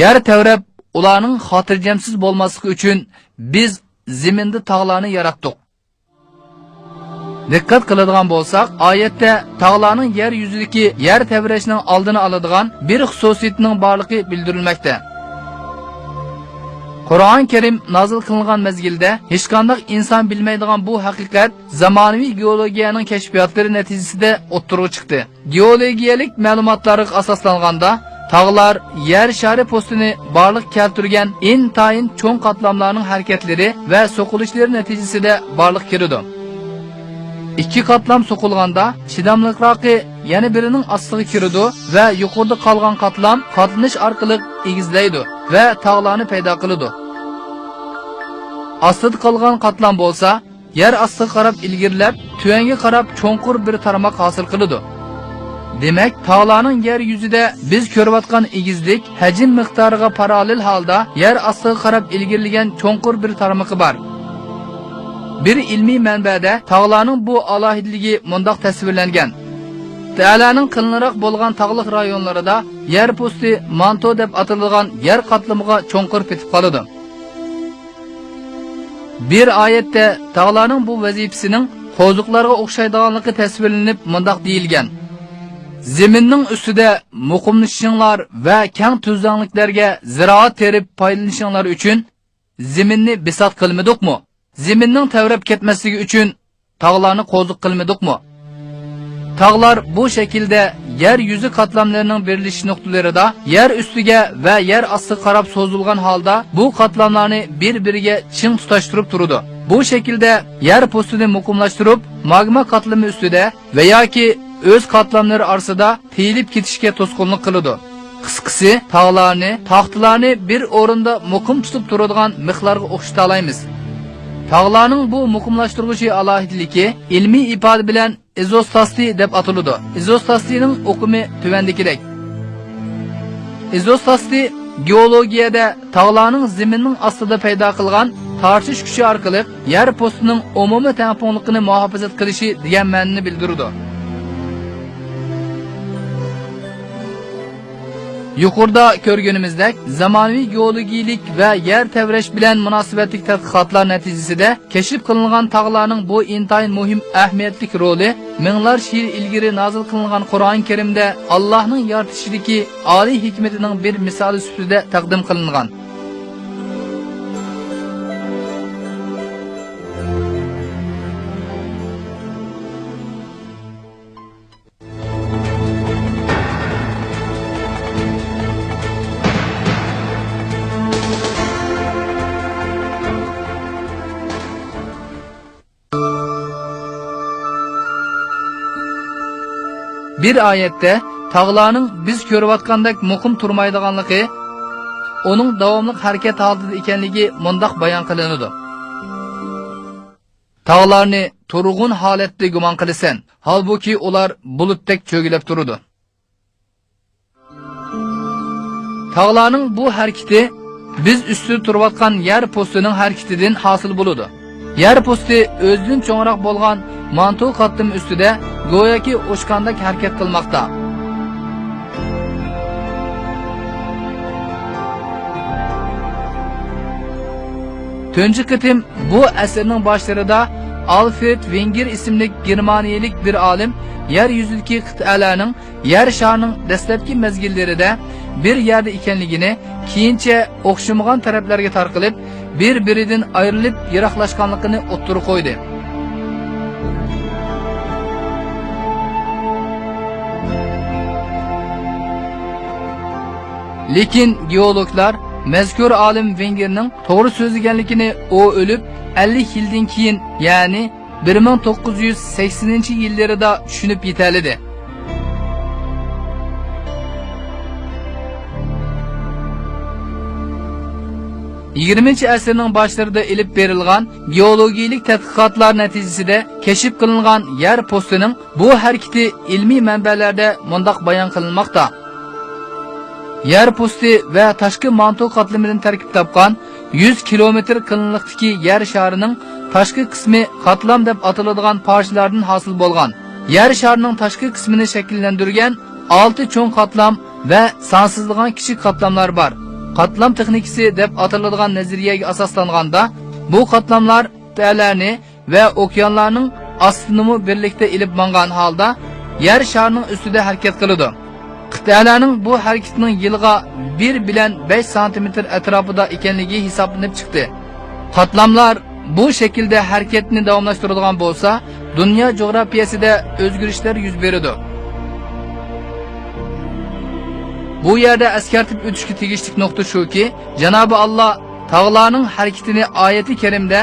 يەر تەۋرەپ، ئۇلارنىڭ خاتىرجەمسىز بولماسلىقى ئۈچۈن بىز زېمىندا تاغلارنى ياراتتۇق. دىققەت قىلىدىغان بولساق، ئايەتتە تاغلارنىڭ يەر يۈزىدىكى يەر تەۋرەشنىڭ ئالدىنى ئالىدىغان بىر خۇسۇسىيىتىنىڭ بارلىقى بىلدۈرۈلمەكتە. قۇرئان كەرىم نازىل قىلىنغان مەزگىلدە ھېچقانداق ئىنسان بىلمەيدىغان بۇ ھەقىقەت زامانىۋى گېئولوگىيەنىڭ كەشپىياتلىرى نەتىجىسىدە ئوتتۇرىغا چىقتى. گېئولوگىيەلىك مەلۇماتلارغا ئاساسلانغاندا، تاغلار يەر شارى پوستىنى بارلىققا كەلتۈرگەن ئىنتايىن چوڭ قاتلاملارنىڭ ھەرىكەتلىرى ۋە سوقۇلۇشلىرى نەتىجىسىدە بارلىققا كېلىدۇ. ئىككى قاتلام سوقۇلغاندا، چىداملىقراقى يەنە بىرىنىڭ ئاستىغا كىرىدۇ ۋە يۇقىرىدا قالغان قاتلام قاتلىنىش ئارقىلىق ئېگىزلەيدۇ ۋە تاغلارنى پەيدا قىلىدۇ. ئاستىدا قالغان قاتلام بولسا، يەر ئاستىغا قاراپ ئىلگىرىلەپ، تۆۋەنگە قاراپ چوڭقۇر بىر تارماق ھاسىل قىلىدۇ. دېمەك، تاغلارنىڭ يەر يۈزىدە بىز كۆرۈۋاتقان ئېگىزلىك ھەجىم مىقدارىغا پاراللېل ھالدا يەر ئاستىغا قاراپ ئىلگىرىلىگەن چوڭقۇر بىر تارمىقى بار. بىر ئىلمىي مەنبەدە تاغلارنىڭ بۇ ئالاھىدىلىكى مۇنداق تەسۋىرلەنگەن: تەئالانىڭ قېلىنراق بولغان تاغلىق رايونلىرىدا يەر پوستى مانتو دەپ ئاتىلىدىغان يەر قاتلىمىغا چوڭقۇر پېتىپ قالىدۇ. بىر ئايەتتە تاغلارنىڭ بۇ ۋەزىپىسىنىڭ قوزۇقلارغا ئوخشايدىغانلىقى تەسۋىرلىنىپ مۇنداق دېيىلگەن: زېمىننىڭ ئۈستىدە مۇقىملىشىشىڭلار ۋە كەڭ تۈزلەڭلىكلەرگە زىرائەت تېرىپ پايدىلىنىشىڭلار ئۈچۈن زېمىننى بىسات قىلمىدۇقمۇ؟ زېمىننىڭ تەۋرەپ كەتمەسلىكى ئۈچۈن تاغلارنى قوزۇق قىلمىدۇقمۇ؟ تاغلار بۇ شەكىلدە يەر يۈزى قاتلاملىرىنىڭ بىرلىشىش نۇقتىلىرىدا يەر ئۈستىگە ۋە يەر ئاستىغا قاراپ سوزۇلغان ھالدا بۇ قاتلاملارنى بىر-بىرىگە چىڭ تۇتاشتۇرۇپ تۇرىدۇ. بۇ شەكىلدە يەر پوستىنى مۇقىملاشتۇرۇپ، ماگما قاتلىمى ئۈستىدە ۋە ياكى ئۆز قاتلاملىرى ئارىسىدا تېيىلىپ كېتىشكە توسقۇنلۇق قىلىدۇ. قىسقىسى، تاغلارنى، تاختىلارنى بىر ئورۇندا مۇقىم تۇتۇپ تۇرىدىغان مىخلارغا ئوخشىتالايمىز. تاغلارنىڭ بۇ مۇقىملاشتۇرغۇچى ئالاھىدىلىكى ئىلمىي ئىپادە بىلەن ئىزوستاستى دەپ ئاتىلىدۇ. ئىزوستاستىنىڭ ئۇقۇمى تۆۋەندىكىدەك. ئىزوستاستى گېئولوگىيەدە تاغلارنىڭ زېمىننىڭ ئاستىدا پەيدا قىلغان تارتىش كۈچى ئارقىلىق يەر پوستىنىڭ ئومۇمىي تەڭپۇڭلۇقىنى مۇھاپىزەت قىلىشى دېگەن مەنىنى بىلدۈرىدۇ. يۇقىرىدا كۆرگىنىمىزدەك، زامانىۋى گېئولوگىيىلىك ۋە يەر تەۋرەش بىلەن مۇناسىۋەتلىك تەتقىقاتلار نەتىجىسىدە كەشىپ قىلىنغان تاغلارنىڭ بۇ ئىنتايىن مۇھىم ئەھمىيەتلىك رولى مىڭلارچە يىل ئىلگىرى نازىل قىلىنغان قۇرئان كەرىمدە ئاللاھنىڭ يارىتىشىدىكى ئالىي ھېكمىتىنىڭ بىر مىسالى سۈپىتىدە تەقدىم قىلىنغان. بىر ئايەتتە تاغلارنىڭ بىز كۆرۈۋاتقاندەك مۇقىم تۇرمايدىغانلىقى، ئۇنىڭ داۋاملىق ھەرىكەت ھالىتىدە ئىكەنلىكى مۇنداق بايان قىلىنىدۇ. تاغلارنى تۇرغۇن ھالەتتە گۇمان قىلىسەن، ھالبۇكى، ئۇلار بۇلۇتتەك چۆگىلەپ تۇرىدۇ. تاغلارنىڭ بۇ ھەرىكىتى بىز ئۈستىدە تۇرۇۋاتقان يەر پوستىنىڭ ھەرىكىتىدىن ھاسىل بولىدۇ. يەر پوستى ئۆزىدىن چوڭراق بولغان مانتو قاتلىمى ئۈستىدە گوياكى ئۇچقاندەك ھەرىكەت قىلماقتا. تۇنجى قېتىم بۇ ئەسىرنىڭ باشلىرىدا ئالفرېد ۋېنگېر ئىسىملىك گېرمانىيەلىك بىر ئالىم يەر يۈزىدىكى قىتئەلەرنىڭ يەر شارىنىڭ دەسلەپكى مەزگىللىرىدە بىر يەردە ئىكەنلىكىنى، كېيىنچە ئوخشىمىغان تەرەپلەرگە تارقىلىپ، بىر-بىرىدىن ئايرىلىپ يىراقلاشقانلىقىنى ئوتتۇرىغا قويدى. لېكىن گېئولوگلار مەزكۇر ئالىم ۋېنگېرنىڭ توغرا سۆزلىگەنلىكىنى ئۇ ئۆلۈپ ئەللىك يىلدىن كېيىن، يەنى بىر مىڭ توققۇز يۈز سەكسىنىنچى يىللىرىدا چۈشىنىپ يېتەلىدى. يىگىرمىنچى ئەسىرنىڭ باشلىرىدا ئېلىپ بېرىلغان گېئولوگىيىلىك تەتقىقاتلار نەتىجىسىدە كەشىپ قىلىنغان يەر پوستىنىڭ بۇ ھەرىكىتى ئىلمىي مەنبەلەردە مۇنداق بايان قىلىنماقتا. يەر پوستى ۋە تاشقى مانتو قاتلىمىدىن تەركىب تاپقان يۈز كىلومېتىر قېلىنلىقتىكى يەر شارىنىڭ تاشقى قىسمى قاتلام دەپ ئاتىلىدىغان پارچىلاردىن ھاسىل بولغان. يەر شارىنىڭ تاشقى قىسمىنى شەكىللەندۈرگەن ئالتە چوڭ قاتلام ۋە سانسىزلىغان كىچىك قاتلاملار بار. قاتلام تېخنىكىسى دەپ ئاتىلىدىغان نەزەرىيەگە ئاساسلانغاندا، بۇ قاتلاملار قىتئەلەرنى ۋە ئوكيانلارنىڭ ئاستىنىمۇ بىرلىكتە ئېلىپ ماڭغان ھالدا يەر شارىنىڭ ئۈستىدە ھەرىكەت قىلىدۇ. قىتئەلەرنىڭ بۇ ھەرىكىتىنىڭ يىلىغا بىر بىلەن بەش سانتىمېتىر ئەتراپىدا ئىكەنلىكى ھېسابلىنىپ چىقتى. قاتلاملار بۇ شەكىلدە ھەرىكەتنى داۋاملاشتۇرىدىغان بولسا، دۇنيا جۇغراپىيەسىدە ئۆزگىرىشلەر يۈز بېرىدۇ. بۇ يەردە ئەسكەرتىپ ئۆتۈشكە تېگىشلىك نۇقتا شۇكى، جانابى ئاللا تاغلارنىڭ ھەرىكىتىنى ئايەتى كەرىمدە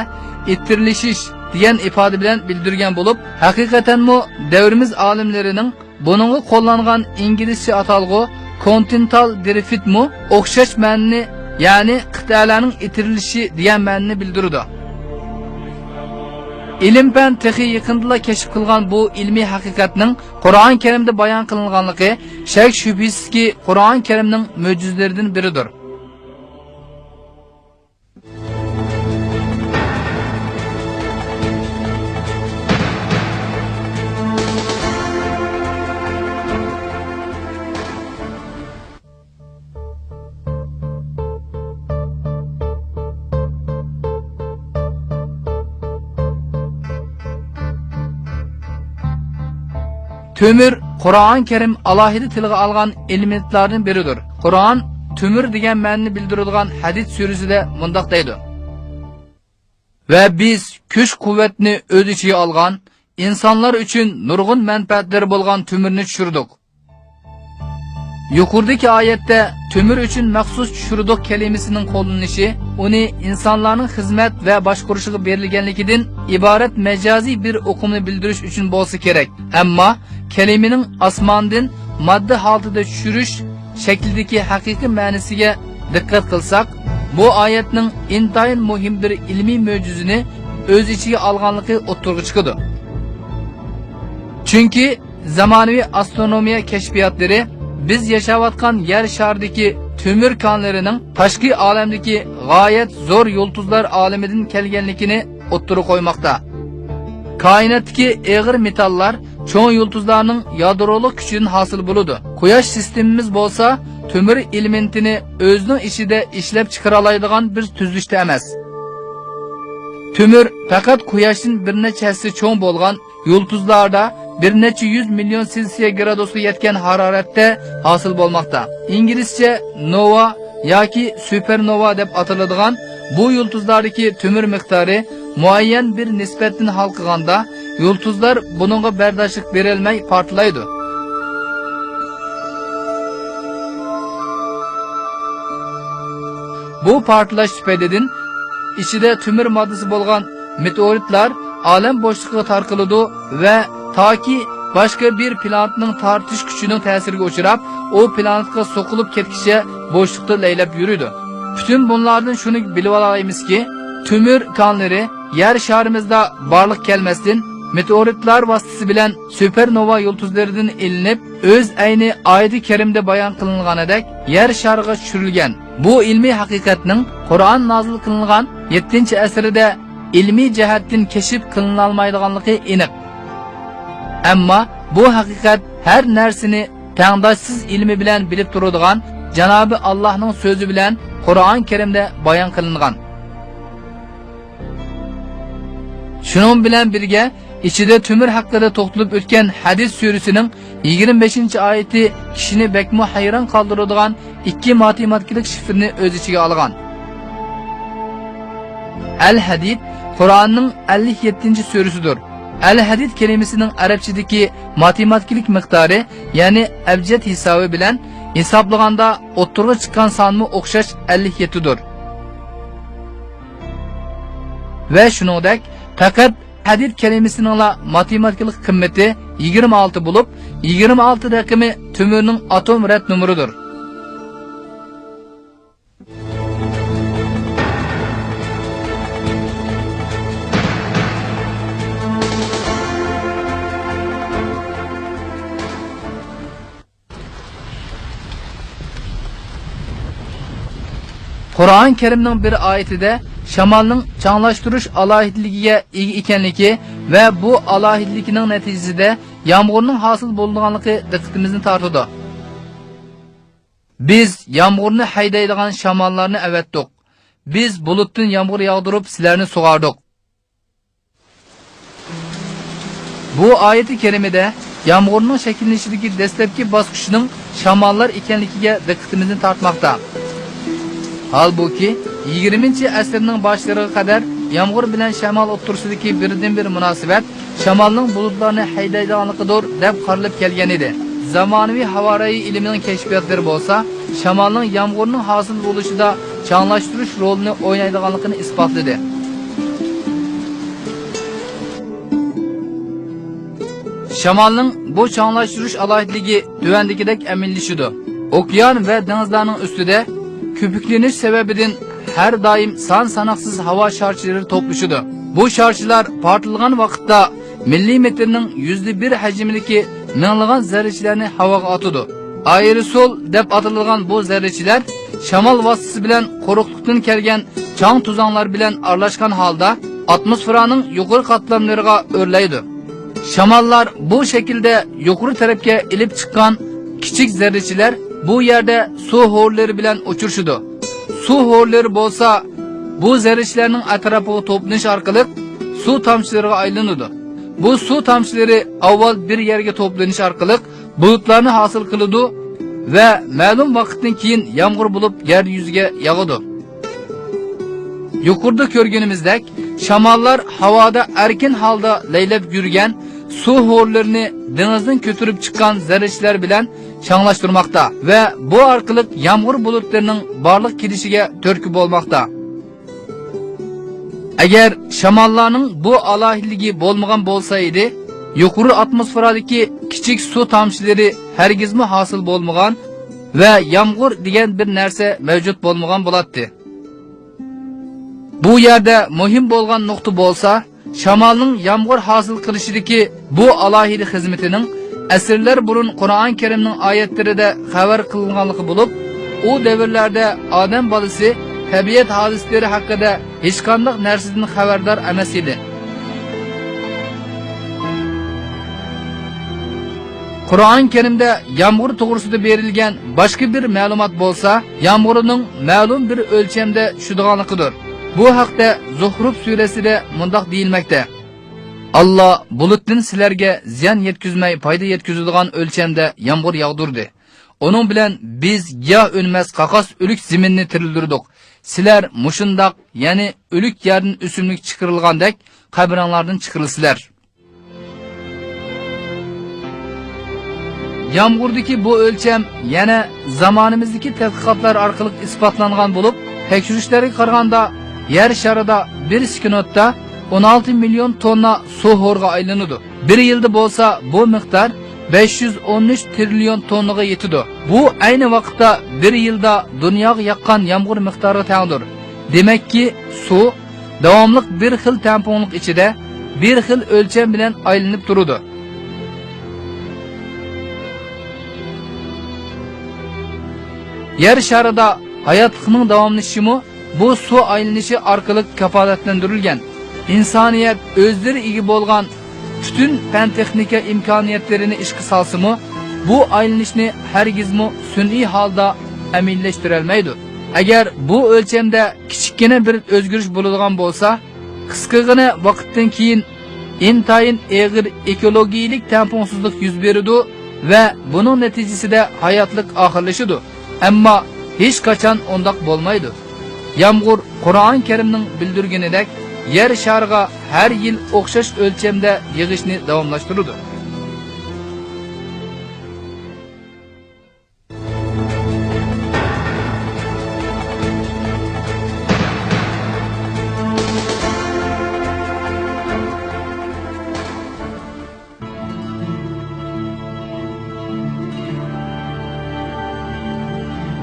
ئىتتىرلىشىش دېگەن ئىپادە بىلەن بىلدۈرگەن بولۇپ، ھەقىقەتەنمۇ دەۋرىمىز ئالىملىرىنىڭ بۇنىڭغا قوللانغان ئىنگلىزچە ئاتالغۇ كونتىنېنتال درىفتمۇ ئوخشاش مەنىنى، يەنى قىتئەلەرنىڭ ئىتتىرىلىشى دېگەن مەنىنى بىلدۈرىدۇ. ئىلىم-پەن تېخى يېقىندىلا كەشىپ قىلغان بۇ ئىلمىي ھەقىقەتنىڭ قۇرئان كەرىمدە بايان قىلىنغانلىقى شەك-شۈبھىسىزكى قۇرئان كەرىمنىڭ مۆجىزىلىرىدىن بىرىدۇر. تۆمۈر قۇرئان كەرىم ئالاھىدە تىلغا ئالغان ئېلېمېنتلاردىن بىرىدۇر. قۇرئان تۆمۈر دېگەن مەنىنى بىلدۈرىدىغان ھەدىد سۈرىسىدە مۇنداق دەيدۇ: ۋە بىز كۈچ-قۇۋۋەتنى ئۆز ئىچىگە ئالغان، ئىنسانلار ئۈچۈن نۇرغۇن مەنپەئەتلىرى بولغان تۆمۈرنى چۈشۈردۇق. يۇقىرىدىكى ئايەتتە تۆمۈر ئۈچۈن مەخسۇس چۈشۈردۇق كەلىمىسىنىڭ قوللىنىلىشى ئۇنى ئىنسانلارنىڭ خىزمەت ۋە باشقۇرۇشىغا بېرىلگەنلىكىدىن ئىبارەت مەجازىي بىر ئۇقۇمنى بىلدۈرۈش ئۈچۈن بولسا كېرەك. ئەمما كەلىمىنىڭ ئاسماندىن ماددا ھالىتىدە چۈشۈرۈش شەكلىدىكى ھەقىقىي مەنىسىگە دىققەت قىلساق، بۇ ئايەتنىڭ ئىنتايىن مۇھىم بىر ئىلمىي مۆجىزىنى ئۆز ئىچىگە ئالغانلىقى ئوتتۇرىغا چىقىدۇ. چۈنكى زامانىۋى ئاسترونومىيە كەشپىياتلىرى بىز ياشاۋاتقان يەر شارىدىكى تۆمۈر كانلىرىنىڭ تاشقى ئالەمدىكى غايەت زور يۇلتۇزلار ئالىمىدىن كەلگەنلىكىنى ئوتتۇرىغا قويماقتا. كائىناتتىكى ئېغىر مېتاللار چوڭ يۇلتۇزلارنىڭ يادرولۇق كۈچىدىن ھاسىل بولىدۇ. قۇياش سىستېمىمىز بولسا تۆمۈر ئېلېمېنتىنى ئۆزىنىڭ ئىچىدە ئىشلەپ چىقىرالايدىغان بىر تۈزۈلۈشتە ئەمەس. تۆمۈر پەقەت قۇياشتىن بىر نەچچە ھەسسە چوڭ بولغان يۇلتۇزلاردا بىر نەچچە يۈز مىليون سېلسىيە گرادۇسقا يەتكەن ھارارەتتە ھاسىل بولماقتا. ئىنگلىزچە نوۋا ياكى سۇپېرنوۋا دەپ ئاتىلىدىغان بۇ يۇلتۇزلاردىكى تۆمۈر مىقدارى مۇئەييەن بىر نىسبەتتىن ھالقىغاندا، يۇلتۇزلار بۇنىڭغا بەرداشلىق بېرەلمەي پارتلايدۇ. بۇ پارتلاش تۈپەيلىدىن ئىچىدە تۆمۈر ماددىسى بولغان مېتېئورىتلار ئالەم بوشلۇقىغا تارقىلىدۇ ۋە تاكى باشقا بىر پلانېتنىڭ تارتىش كۈچىنىڭ تەسىرىگە ئۇچراپ، ئۇ پلانېتقا سوقۇلۇپ كەتكىچە بوشلۇقتا لەيلەپ يۈرىدۇ. پۈتۈن بۇنلاردىن شۇنى بىلىۋالالايمىزكى، تۆمۈر كانلىرى يەر شارىمىزدا بارلىققا كەلمەستىن، مېتېئورىتلار ۋاسىتىسى بىلەن سۇپېرنوۋا يۇلتۇزلىرىدىن ئېلىنىپ، ئۆز ئەينى ئايىتى كەرىمدە بايان قىلىنغىنىدەك يەر شارىغا چۈشۈرۈلگەن. بۇ ئىلمىي ھەقىقەتنىڭ قۇرئان نازىل قىلىنغان يەتتىنچى ئەسىردە ئىلمىي جەھەتتىن كەشىپ قىلىنالمايدىغانلىقى ئېنىق. ئەمما بۇ ھەقىقەت ھەر نەرسىنى تەڭداشسىز ئىلمى بىلەن بىلىپ تۇرىدىغان جانابى ئاللاھنىڭ سۆزى بىلەن قۇرئان كەرىمدە بايان قىلىنغان. شۇنىڭ بىلەن بىرگە، ئىچىدە تۆمۈر ھەققىدە توختىلىپ ئۆتكەن ھەدىد سۈرىسىنىڭ يىگىرمە بەشىنچى ئايىتى كىشىنى بەكمۇ ھەيران قالدۇرىدىغان ئىككى ماتېماتىكىلىق شىفىرنى ئۆز ئىچىگە ئالغان. ئەل ھەدىد قۇرئاننىڭ ئەللىك يەتتىنچى سۈرىسىدۇر. ئەل ھەدىد كەلىمىسىنىڭ ئەرەبچىدىكى ماتېماتىكىلىق مىقدارى، يەنى ئەبجەد ھېسابى بىلەن ھېسابلىغاندا ئوتتۇرىغا چىققان سانمۇ ئوخشاش ئەللىك يەتتىدۇر. ۋە شۇنىڭدەك پەقەت ھەدىد كەلىمىسىنىڭلا ماتېماتىكىلىق قىممىتى يىگىرمە ئالتە بولۇپ، يىگىرمە ئالتە رەقىمى تۆمۈرنىڭ ئاتوم رەت نومۇرىدۇر. قۇرئان كەرىمنىڭ بىر ئايىتىدە شامالنىڭ چاڭلاشتۇرۇش ئالاھىدىلىكىگە ئىگە ئىكەنلىكى ۋە بۇ ئالاھىدىلىكىنىڭ نەتىجىسىدە يامغۇرنىڭ ھاسىل بولىدىغانلىقى دىققىتىمىزنى تارتىدۇ. بىز يامغۇرنى ھەيدەيدىغان شاماللارنى ئەۋەتتۇق. بىز بۇلۇتتىن يامغۇر ياغدۇرۇپ، سىلەرنى سۇغاردۇق. بۇ ئايىتى كەرىمىدە يامغۇرنىڭ شەكىللىنىشىدىكى دەسلەپكى باسقۇچنىڭ شاماللار ئىكەنلىكىگە دىققىتىمىزنى تارتماقتا. ھالبۇكى، يىگىرمىنچى ئەسىرنىڭ باشلىرىغا قەدەر يامغۇر بىلەن شامال ئوتتۇرىسىدىكى بىردىنبىر مۇناسىۋەت شامالنىڭ بۇلۇتلارنى ھەيدەيدىغانلىقىدۇر دەپ قارىلىپ كەلگەن ئىدى. زامانىۋى ھاۋا رايى ئىلمىنىڭ كەشپىياتلىرى بولسا شامالنىڭ يامغۇرنىڭ ھاسىل بولۇشىدا چاڭلاشتۇرۇش رولىنى ئوينايدىغانلىقىنى ئىسپاتلىدى. شامالنىڭ بۇ چاڭلاشتۇرۇش ئالاھىدىلىكى تۆۋەندىكىدەك ئەمەلىيلىشىدۇ. ئوكيان ۋە دېڭىزلارنىڭ ئۈستىدە كۆپۈكلىنىش سەۋەبىدىن ھەر دائىم سان ساناقسىز ھاۋا شارچىلىرى توپلىشىدۇ. بۇ شارچىلار پارتلىغان ۋاقىتتا مىللىمېتىرنىڭ يۈزدە بىر ھەجمىدىكى مىڭلىغان زەررىچىلەرنى ھاۋاغا ئاتىدۇ. ئائېروسول دەپ ئاتىلىدىغان بۇ زەررىچىلەر شامال ۋاسىتىسى بىلەن قۇرۇقلۇقتىن كەلگەن چاڭ-توزاڭلار بىلەن ئارىلاشقان ھالدا ئاتموسفېرانىڭ يۇقىرى قاتلاملىرىغا ئۆرلەيدۇ. شاماللار بۇ شەكىلدە يۇقىرى تەرەپكە ئېلىپ چىققان كىچىك زەررىچىلەر بۇ يەردە سۇ ھورلىرى بىلەن ئۇچرىشىدۇ. سۇ ھورلىرى بولسا بۇ زەررىچىلەرنىڭ ئەتراپىغا توپلىنىش ئارقىلىق سۇ تامچىلىرىغا ئايلىنىدۇ. بۇ سۇ تامچىلىرى ئاۋۋال بىر يەرگە توپلىنىش ئارقىلىق بۇلۇتلارنى ھاسىل قىلىدۇ ۋە مەلۇم ۋاقىتتىن كېيىن يامغۇر بولۇپ يەر يۈزىگە ياغىدۇ. يۇقىرىدا كۆرگىنىمىزدەك، شاماللار ھاۋادا ئەركىن ھالدا لەيلەپ يۈرگەن سۇ ھورلىرىنى دېڭىزدىن كۆتۈرۈپ چىققان زەررىچىلەر بىلەن چاڭلاشتۇرماقتا ۋە بۇ ئارقىلىق يامغۇر بۇلۇتلىرىنىڭ بارلىققا كېلىشىگە تۈرتكە بولماقتا. ئەگەر شاماللارنىڭ بۇ ئالاھىدىلىكى بولمىغان بولسا ئىدى، يۇقىرى ئاتموسفېرادىكى كىچىك سۇ تامچىلىرى ھەرگىزمۇ ھاسىل بولمىغان ۋە يامغۇر دېگەن بىر نەرسە مەۋجۇت بولمىغان بولاتتى. بۇ يەردە مۇھىم بولغان نۇقتا بولسا، شامالنىڭ يامغۇر ھاسىل قىلىشىدىكى بۇ ئالاھىدە خىزمىتىنىڭ ئەسىرلەر بۇرۇن قۇرئان كەرىمنىڭ ئايەتلىرىدە خەۋەر قىلىنغانلىقى بولۇپ، ئۇ دەۋرلەردە ئادەم بالىسى تەبىئەت ھادىسىلىرى ھەققىدە ھېچقانداق نەرسىدىن خەۋەردار ئەمەس ئىدى. قۇرئان كەرىمدە يامغۇر توغرىسىدا بېرىلگەن باشقا بىر مەلۇمات بولسا، يامغۇرنىڭ مەلۇم بىر ئۆلچەمدە چۈشىدىغانلىقىدۇر. بۇ ھەقتە زۇخرۇف سۈرەسىدە مۇنداق دېيىلمەكتە: ئاللا بۇلۇتتىن سىلەرگە زىيان يەتكۈزمەي پايدا يەتكۈزىدىغان ئۆلچەمدە يامغۇر ياغدۇردى. ئۇنىڭ بىلەن بىز گىياھ ئۈنمەس قاقاس ئۆلۈك زېمىننى تىرىلدۈردۇق. سىلەر مۇشۇنداق، يەنى ئۆلۈك يەردىن ئۆسۈملۈك چىقىرىلغاندەك، قەبرەڭلاردىن چىقىرىلىسىلەر. يامغۇردىكى بۇ ئۆلچەم يەنە زامانىمىزدىكى تەتقىقاتلار ئارقىلىق ئىسپاتلانغان بولۇپ، تەكشۈرۈشلەرگە قارىغاندا، يەر شارىدا بىر سېكۇنتتا ئون ئالتە مىليون توننا سۇ ھورغا ئايلىنىدۇ. بىر يىلدا بولسا بۇ مىقدار بەش يۈز ئون ئۈچ تىرىليون توننىغا يېتىدۇ. بۇ ئەينى ۋاقىتتا بىر يىلدا دۇنياغا ياغقان يامغۇر مىقدارىغا تەڭدۇر. دېمەككى، سۇ داۋاملىق بىر خىل تەڭپۇڭلۇق ئىچىدە بىر خىل ئۆلچەم بىلەن ئايلىنىپ تۇرىدۇ. يەر شارىدا ھاياتلىقنىڭ داۋاملىشىشىمۇ بۇ سۇ ئايلىنىشى ئارقىلىق كاپالەتلەندۈرۈلگەن. ئىنسانىيەت ئۆزلىرى ئىگە بولغان پۈتۈن پەن-تېخنىكا ئىمكانىيەتلىرىنى ئىشقا سالسىمۇ، بۇ ئايلىنىشنى ھەرگىزمۇ سۈنئىي ھالدا ئەمەلىيلەشتۈرەلمەيدۇ. ئەگەر بۇ ئۆلچەمدە كىچىككىنە بىر ئۆزگىرىش بولىدىغان بولسا، قىسقىغىنە ۋاقىتتىن كېيىن ئىنتايىن ئېغىر ئېكولوگىيىلىك تەڭپۇڭسىزلىق يۈز بېرىدۇ ۋە بۇنىڭ نەتىجىسىدە ھاياتلىق ئاخىرلىشىدۇ. ئەمما ھېچقاچان ئۇنداق بولمايدۇ. يامغۇر قۇرئان كەرىمنىڭ بىلدۈرگىنىدەك، يەر شارىغا ھەر يىل ئوخشاش ئۆلچەمدە يېغىشنى داۋاملاشتۇرىدۇ.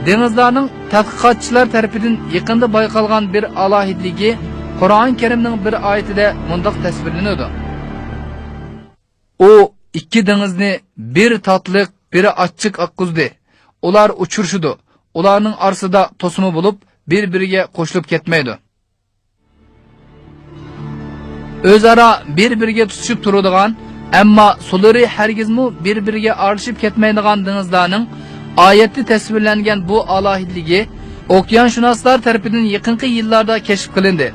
دېڭىزلارنىڭ تەتقىقاتچىلار تەرىپىدىن يېقىندا بايقالغان بىر ئالاھىدىلىكى قۇرئان كەرىمنىڭ بىر ئايىتىدە مۇنداق تەسۋىرلىنىدۇ: ئۇ ئىككى دېڭىزنى بىرى تاتلىق، بىرى ئاچچىق ئاققۇزدى. ئۇلار ئۇچرىشىدۇ. ئۇلارنىڭ ئارىسىدا توسما بولۇپ، بىر-بىرىگە قوشۇلۇپ كەتمەيدۇ. ئۆزئارا بىر-بىرىگە تۇتىشىپ تۇرىدىغان، ئەمما سۇلىرى ھەرگىزمۇ بىر-بىرىگە ئارىلىشىپ كەتمەيدىغان دېڭىزلارنىڭ ئايەتتە تەسۋىرلەنگەن بۇ ئالاھىدىلىكى ئوكيانشۇناسلار تەرىپىدىن يېقىنقى يىللاردا كەشىپ قىلىندى.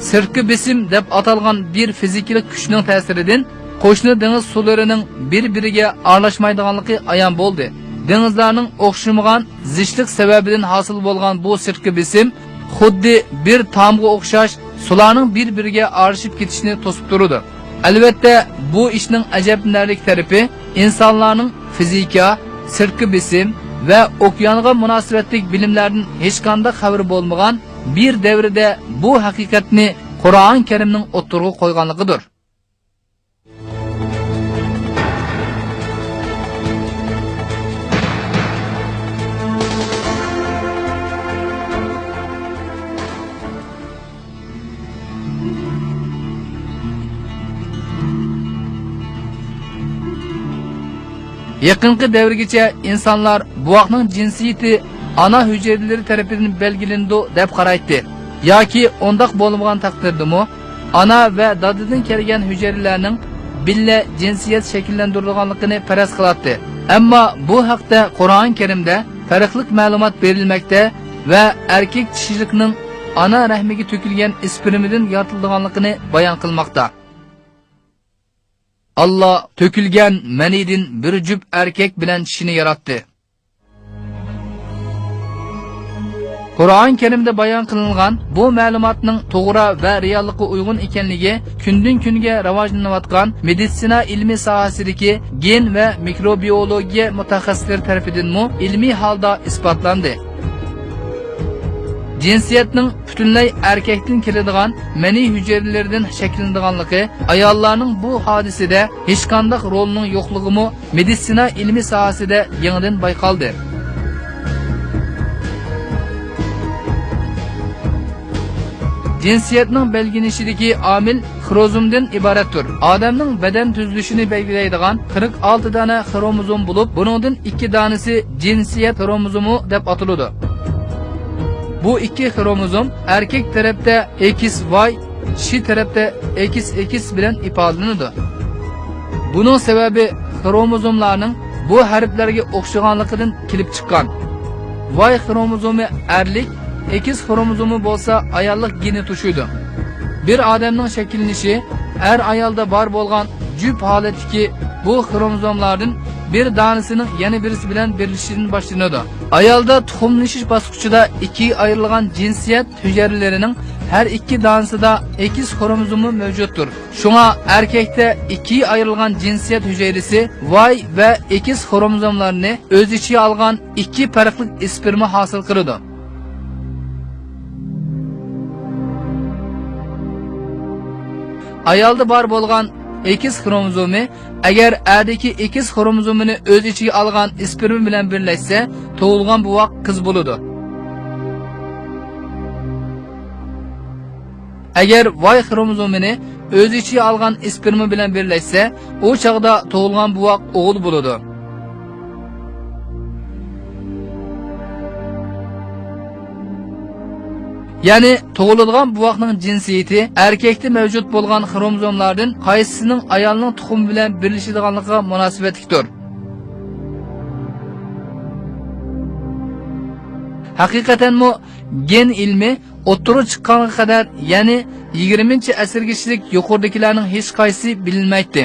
سىرتقى بېسىم دەپ ئاتالغان بىر فىزىكىلىق كۈچنىڭ تەسىرىدىن قوشنا دېڭىز سۇلىرىنىڭ بىر-بىرىگە ئارىلاشمايدىغانلىقى ئايان بولدى. دېڭىزلارنىڭ ئوخشىمىغان زىچلىق سەۋەبىدىن ھاسىل بولغان بۇ سىرتقى بېسىم خۇددى بىر تامغا ئوخشاش سۇلارنىڭ بىر-بىرىگە ئارىلىشىپ كېتىشىنى توسۇپ تۇرىدۇ. ئەلۋەتتە، بۇ ئىشنىڭ ئەجەبلىنەرلىك تەرىپى ئىنسانلارنىڭ فىزىكا، سىرتقى بېسىم ۋە ئوكيانغا مۇناسىۋەتلىك بىلىملەردىن ھېچقانداق خەۋىرى بولمىغان بىر دەۋردە بۇ ھەقىقەتنى قۇرئان كەرىمنىڭ ئوتتۇرىغا قويغانلىقىدۇر. يېقىنقى دەۋرگىچە ئىنسانلار بوۋاقنىڭ جىنسىيىتى ئانا ھۈجەيرىلىرى تەرىپىدىن بەلگىلىنىدۇ دەپ قارايتتى. ياكى ئۇنداق بولمىغان تەقدىردىمۇ، ئانا ۋە دادىدىن كەلگەن ھۈجەيرىلەرنىڭ بىللە جىنسىيەت شەكىللەندۈرىدىغانلىقىنى پەرەز قىلاتتى. ئەمما بۇ ھەقتە قۇرئان كەرىمدە پەرقلىق مەلۇمات بېرىلمەكتە ۋە ئەركەك چىشىلىقنىڭ ئانا رەھمىگە تۆكۈلگەن ئىسپېرمىدىن يارىتىلىدىغانلىقىنى بايان قىلماقتا. ئاللا تۆكۈلگەن مەنىدىن بىر جۈپ ئەركەك بىلەن چىشىنى ياراتتى. قۇرئان كەرىمدە بايان قىلىنغان بۇ مەلۇماتنىڭ توغرا ۋە رېئاللىققا ئۇيغۇن ئىكەنلىكى كۈندىن-كۈنگە راۋاجلىنىۋاتقان مېدىتسىنا ئىلمىي ساھەسىدىكى گېن ۋە مىكروبىيولوگىيە مۇتەخەسسىسلىرى تەرىپىدىنمۇ ئىلمىي ھالدا ئىسپاتلاندى. جىنسىيەتنىڭ پۈتۈنلەي ئەركەكتىن كېلىدىغان مەنىي ھۈجەيرىلىرىدىن شەكىللىنىدىغانلىقى، ئاياللارنىڭ بۇ ھادىسىدە ھېچقانداق رولىنىڭ يوقلۇقىمۇ مېدىتسىنا ئىلمىي ساھەسىدە يېڭىدىن بايقالدى. جىنسىيەتنىڭ بەلگىلىنىشىدىكى ئامىل خروموزومدىن ئىبارەتتۇر. ئادەمنىڭ بەدەن تۈزۈلۈشىنى بەلگىلەيدىغان قىرىق ئالتە دانە خروموزوم بولۇپ، بۇنىڭدىن ئىككى دانىسى جىنسىيەت خروموزومى دەپ ئاتىلىدۇ. بۇ ئىككى خروموزوم ئەركەك تەرەپتە ئېكس ۋاي، چىشى تەرەپتە ئېكس ئېكس بىلەن ئىپادىلىنىدۇ. بۇنىڭ سەۋەبى خروموزوملارنىڭ بۇ ھەرپلەرگە ئوخشىغانلىقىدىن كېلىپ چىققان. ۋاي خروموزومى ئەرلىك، ئېكس خروموزومى بولسا ئاياللىق گېنى توشۇيدۇ. بىر ئادەمنىڭ شەكىللىنىشى ئەر-ئايالدا بار بولغان جۈپ ھالەتتىكى بۇ خروموزوملاردىن بىر دانىسىنىڭ يەنە بىرسى بىلەن بىرلىشىشىدىن باشلىنىدۇ. ئايالدا تۇخۇملىشىش باسقۇچىدا ئىككىگە ئايرىلغان جىنسىيەت ھۈجەيرىلىرىنىڭ ھەر ئىككى دانىسىدا ئېكس خروموزومى مەۋجۇتتۇر. شۇڭا ئەركەكتە ئىككىگە ئايرىلغان جىنسىيەت ھۈجەيرىسى ۋاي ۋە ئېكس خروموزوملارنى ئۆز ئىچىگە ئالغان ئىككى پەرقلىق ئىسپېرما ھاسىل قىلىدۇ. ئايالدا بار بولغان ئېكس خروموزومى ئەگەر ئەردىكى ئېكس خروموزومىنى ئۆز ئىچىگە ئالغان ئىسپېرما بىلەن بىرلەشسە، تۇغۇلغان بوۋاق قىز بولىدۇ. ئەگەر ۋاي خروموزومىنى ئۆز ئىچىگە ئالغان ئىسپېرما بىلەن بىرلەشسە، ئۇ چاغدا تۇغۇلغان بوۋاق ئوغۇل بولىدۇ. يەنى تۇغۇلىدىغان بوۋاقنىڭ جىنسىيىتى ئەركەكتە مەۋجۇت بولغان خروموزوملاردىن قايسىسىنىڭ ئايالنىڭ تۇخۇمى بىلەن بىرلىشىدىغانلىقىغا مۇناسىۋەتلىكتۇر. ھەقىقەتەنمۇ گېن ئىلمى ئوتتۇرىغا چىققانغا قەدەر، يەنى يىگىرمىنچى ئەسىرگىچىلىك يۇقىرىدىكىلەرنىڭ ھېچقايسىسى بىلىنمەيتتى.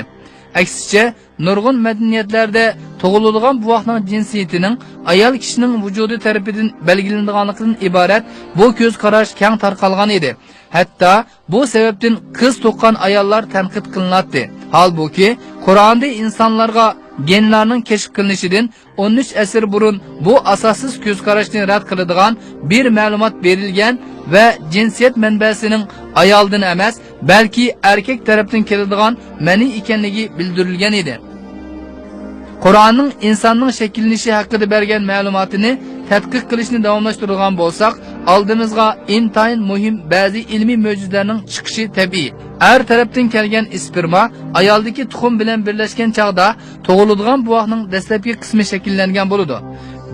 ئەكسىچە، نۇرغۇن مەدەنىيەتلەردە تۇغۇلىدىغان بوۋاقنىڭ جىنسىيىتىنىڭ ئايال كىشىنىڭ ۋۇجۇدى تەرىپىدىن بەلگىلىنىدىغانلىقىدىن ئىبارەت بۇ كۆز قاراش كەڭ تارقالغان ئىدى. ھەتتا بۇ سەۋەبتىن قىز تۇغقان ئاياللار تەنقىد قىلىناتتى. ھالبۇكى، قۇرئاندا ئىنسانلارغا گېنلارنىڭ كەشىپ قىلىنىشىدىن ئون ئۈچ ئەسىر بۇرۇن بۇ ئاساسسىز كۆز قاراشنى رەت قىلىدىغان بىر مەلۇمات بېرىلگەن ۋە جىنسىيەت مەنبەسىنىڭ ئايالدىن ئەمەس، بەلكى ئەركەك تەرەپتىن كېلىدىغان مەنىي ئىكەنلىكى بىلدۈرۈلگەن ئىدى. قۇرئاننىڭ ئىنساننىڭ شەكىللىنىشى ھەققىدە بەرگەن مەلۇماتىنى تەتقىق قىلىشنى داۋاملاشتۇرىدىغان بولساق، ئالدىمىزغا ئىنتايىن مۇھىم بەزى ئىلمىي مۆجىزىلەرنىڭ چىقىشى تەبىئىي. ئەر تەرەپتىن كەلگەن ئىسپېرما ئايالدىكى تۇخۇم بىلەن بىرلەشكەن چاغدا تۇغۇلىدىغان بوۋاقنىڭ دەسلەپكى قىسمى شەكىللەنگەن بولىدۇ.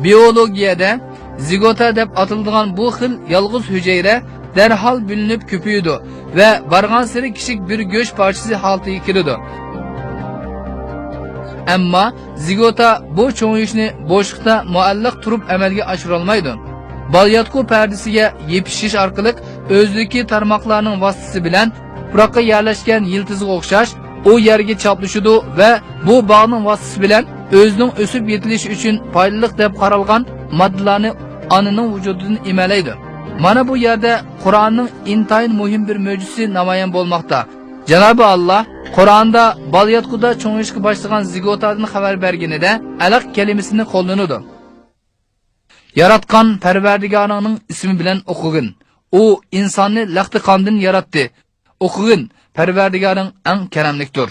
بىئولوگىيەدە زىگوتا دەپ ئاتىلىدىغان بۇ خىل يالغۇز ھۈجەيرە دەرھال بۆلۈنۈپ كۆپىيىدۇ ۋە بارغانسېرى كىچىك بىر گۆش پارچىسى ھالىتىگە كېلىدۇ. ئەمما زىگوتا بۇ چوڭىيىشنى بوشلۇقتا مۇئەللەق تۇرۇپ ئەمەلگە ئاشۇرالمايدۇ. بالىياتقۇ پەردىسىگە يېپىشىش ئارقىلىق ئۆزىدىكى تارماقلارنىڭ ۋاسىتىسى بىلەن تۇپراققا يەرلەشكەن يىلتىزىغا ئوخشاش، ئۇ يەرگە چاپلىشىدۇ ۋە بۇ باغنىڭ ۋاسىتىسى بىلەن ئۆزىنىڭ ئۆسۈپ يېتىلىشى ئۈچۈن پايدىلىق دەپ قارالغان ماددىلارنى ئانىنىڭ ۋۇجۇدىدىن ئېمەلەيدۇ. مانا بۇ يەردە قۇرئاننىڭ ئىنتايىن مۇھىم بىر مۆجىزىسى نامايان بولماقتا. جانابى ئاللا قۇرئاندا بالىياتقۇدا چوڭىيىشقا باشلىغان زىگوتادىن خەۋەر بەرگىنىدە ئەلەق كەلىمىسىنى قوللىنىدۇ. ياراتقان پەرۋەردىگارىڭنىڭ ئىسمى بىلەن ئوقۇغىن. ئۇ ئىنساننى لەختە قاندىن ياراتتى. ئوقۇغىن، پەرۋەردىگارىڭ ئەڭ كەرەملىكتۇر.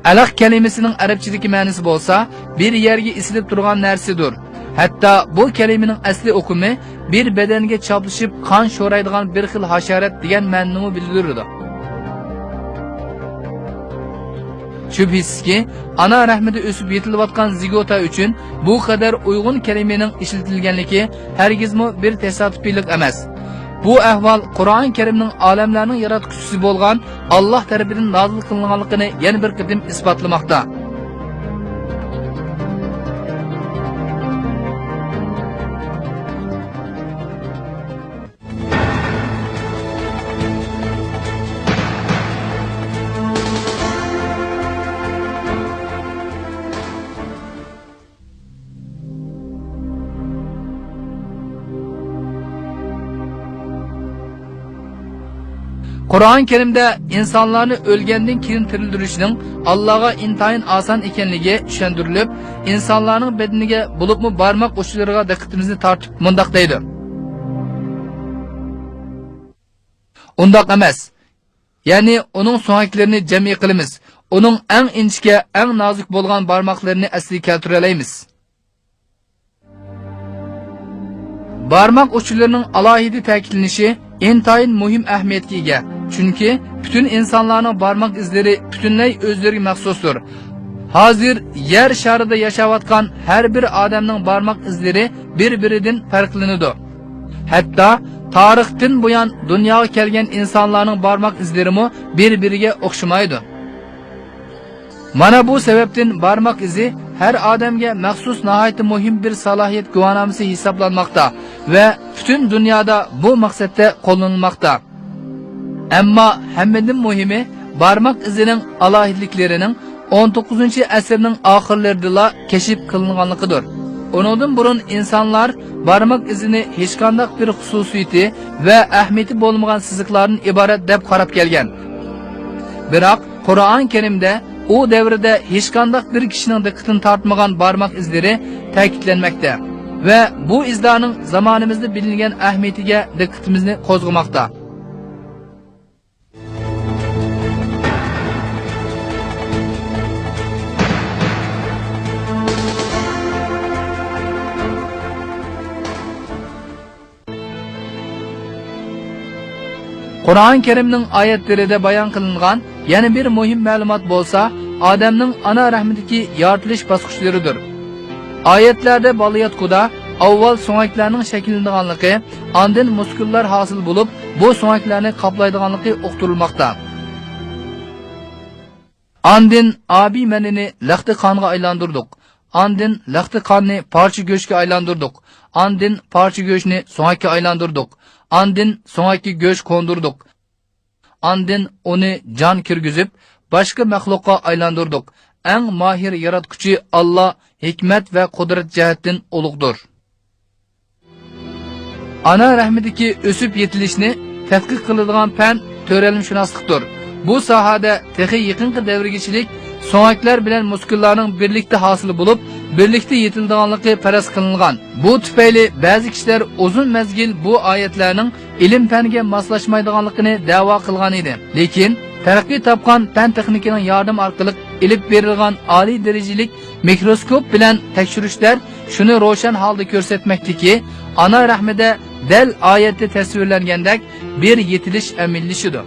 ئەلەق كەلىمىسىنىڭ ئەرەبچىدىكى مەنىسى بولسا، بىر يەرگە ئېسىلىپ تۇرغان نەرسىدۇر. ھەتتا بۇ كەلىمىنىڭ ئەسلى ئۇقۇمى بىر بەدەنگە چاپلىشىپ قان شورايدىغان بىر خىل ھاشارات دېگەن مەنىنىمۇ بىلدۈرىدۇ. شۈبھىسىزكى، ئانا رەھمىدە ئۆسۈپ يېتىلىۋاتقان زىگوتا ئۈچۈن بۇ قەدەر ئۇيغۇن كەلىمىنىڭ ئىشلىتىلگەنلىكى ھەرگىزمۇ بىر تاسادىپىيلىق ئەمەس. بۇ ئەھۋال قۇرئان كەرىمنىڭ ئالەملەرنىڭ ياراتقۇچىسى بولغان ئاللاھ تەرىپىدىن نازىل قىلىنغانلىقىنى يەنە بىر قېتىم ئىسپاتلىماقتا. قۇرئان كەرىمدە ئىنسانلارنى ئۆلگەندىن كېيىن تىرىلدۈرۈشنىڭ ئاللاغا ئىنتايىن ئاسان ئىكەنلىكى چۈشەندۈرۈلۈپ، ئىنسانلارنىڭ بەدىنىگە، بولۇپمۇ بارماق ئۇچلىرىغا دىققىتىمىزنى تارتىپ مۇنداق دەيدۇ: ئۇنداق ئەمەس. يەنى ئۇنىڭ سۆڭەكلىرىنى جەمئىي قىلىمىز. ئۇنىڭ ئەڭ ئىنچىكە، ئەڭ نازۇك بولغان بارماقلىرىنى ئەسلىگە كەلتۈرەلەيمىز. بارماق ئۇچلىرىنىڭ ئالاھىدە تەكىتلىنىشى ئىنتايىن مۇھىم ئەھمىيەتكە ئىگە، چۈنكى پۈتۈن ئىنسانلارنىڭ بارماق ئىزلىرى پۈتۈنلەي ئۆزلىرىگە مەخسۇستۇر. ھازىر يەر شارىدا ياشاۋاتقان ھەر بىر ئادەمنىڭ بارماق ئىزلىرى بىر-بىرىدىن پەرقلىنىدۇ. ھەتتا تارىختىن بۇيان دۇنياغا كەلگەن ئىنسانلارنىڭ بارماق ئىزلىرىمۇ بىر-بىرىگە ئوخشىمايدۇ. مانا بۇ سەۋەبتىن بارماق ئىزى ھەر ئادەمگە مەخسۇس ناھايىتى مۇھىم بىر سالاھىيەت گۇۋاھنامىسى ھېسابلانماقتا ۋە پۈتۈن دۇنيادا بۇ مەقسەتتە قوللىنىلماقتا. ئەمما ھەممىدىن مۇھىمى، بارماق ئىزىنىڭ ئالاھىدىلىكلىرىنىڭ ئون توققۇزىنچى ئەسىرنىڭ ئاخىرلىرىدىلا كەشىپ قىلىنغانلىقىدۇر. ئۇنىڭدىن بۇرۇن ئىنسانلار بارماق ئىزىنى ھېچقانداق بىر خۇسۇسىيىتى ۋە ئەھمىيىتى بولمىغان سىزىقلاردىن ئىبارەت دەپ قاراپ كەلگەن. بىراق، قۇرئان كەرىمدە ئۇ دەۋردە ھېچقانداق بىر كىشىنىڭ دىققىتىنى تارتمىغان بارماق ئىزلىرى تەكىتلەنمەكتە ۋە بۇ ئىزلارنىڭ زامانىمىزدا بىلىنگەن ئەھمىيىتىگە دىققىتىمىزنى قوزغىماقتا. قۇرئان كەرىمنىڭ ئايەتلىرىدە بايان قىلىنغان يەنە بىر مۇھىم مەلۇمات بولسا، ئادەمنىڭ ئانا رەھمىدىكى يارىتىلىش باسقۇچلىرىدۇر. ئايەتلەردە بالىياتقۇدا ئاۋۋال سۆڭەكلەرنىڭ شەكىللىنىدىغانلىقى، ئاندىن مۇسكۇللار ھاسىل بولۇپ، بۇ سۆڭەكلەرنى قاپلايدىغانلىقى ئۇقتۇرۇلماقتا. ئاندىن ئابىمەنىنى لەختە قانغا ئايلاندۇردۇق. ئاندىن لەختە قاننى پارچە گۆشكە ئايلاندۇردۇق. ئاندىن پارچە گۆشنى سۆڭەككە ئايلاندۇردۇق. ئاندىن سۆڭەككە گۆش قوندۇردۇق. ئاندىن ئۇنى جان كىرگۈزۈپ، باشقا مەخلۇققا ئايلاندۇردۇق. ئەڭ ماھىر ياراتقۇچى ئاللا ھېكمەت ۋە قۇدرەت جەھەتتىن ئۇلۇغدۇر. ئانا رەھمىدىكى ئۆسۈپ يېتىلىشنى تەتقىق قىلىدىغان پەن تۆرەلمىشۇناسلىقتۇر. بۇ ساھەدە تېخى يېقىنقى دەۋرگىچىلىك سۆڭەكلەر بىلەن مۇسكۇللارنىڭ بىرلىكتە ھاسىل بولۇپ، بىرلىكتە يېتىلىدىغانلىقى پەرەز قىلىنغان. بۇ تۈپەيلى بەزى كىشىلەر ئۇزۇن مەزگىل بۇ ئايەتلەرنىڭ ئىلىم-پەنگە ماسلاشمايدىغانلىقىنى دەۋا قىلغان ئىدى. لېكىن، تەرەققىي تاپقان پەن-تېخنىكىنىڭ ياردىمى ئارقىلىق ئېلىپ بېرىلغان ئالىي دەرىجىلىك مىكروسكوپ بىلەن تەكشۈرۈشلەر شۇنى روشەن ھالدا كۆرسەتمەكتىكى، ئانا رەھمىدە دەل ئايەتتە تەسۋىرلەنگەندەك بىر يېتىلىش ئەمەلىيلىشىدۇ.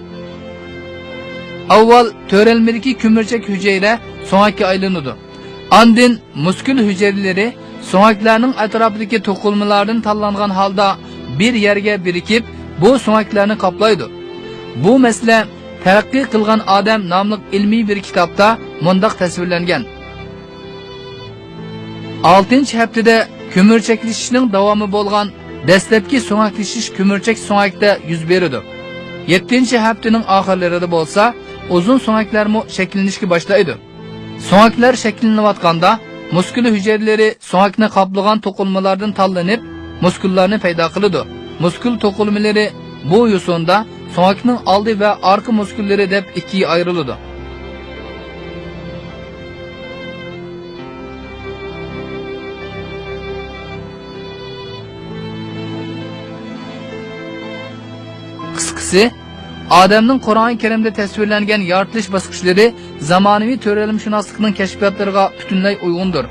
ئاۋۋال تۆرەلمىدىكى كۆمۈرچەك ھۈجەيرە سۆڭەككە ئايلىنىدۇ. ئاندىن مۇسكۇل ھۈجەيرىلىرى سۆڭەكلەرنىڭ ئەتراپىدىكى توقۇلمىلاردىن تاللانغان ھالدا بىر يەرگە بىرىكىپ، بۇ سۆڭەكلەرنى قاپلايدۇ. بۇ مەسىلە تەرەققىي قىلغان ئادەم ناملىق ئىلمىي بىر كىتابتا مۇنداق تەسۋىرلەنگەن. ئالتىنچى ھەپتىدە كۆمۈرچەكلىشىشنىڭ داۋامى بولغان دەسلەپكى سۆڭەكلىشىش كۆمۈرچەك سۆڭەكتە يۈز بېرىدۇ. يەتتىنچى ھەپتىنىڭ ئاخىرلىرىدا بولسا ئۇزۇن سۆڭەكلەرمۇ شەكىللىنىشكە باشلايدۇ. سۆڭەكلەر شەكىللىنىۋاتقاندا، مۇسكۇل ھۈجەيرىلىرى سۆڭەكنى قاپلىغان توقۇلمىلاردىن تاللىنىپ، مۇسكۇللارنى پەيدا قىلىدۇ. مۇسكۇل توقۇلمىلىرى بۇ يوسۇندا سۆڭەكنىڭ ئالدى ۋە ئارقا مۇسكۇللىرى دەپ ئىككىگە ئايرىلىدۇ. قىسقىسى، ئادەمنىڭ قۇرئان كەرىمدە تەسۋىرلەنگەن يارىتىلىش باسقۇچلىرى زامانىۋى تۆرەلمىشۇناسلىقنىڭ كەشپىياتلىرىغا پۈتۈنلەي ئۇيغۇندۇر.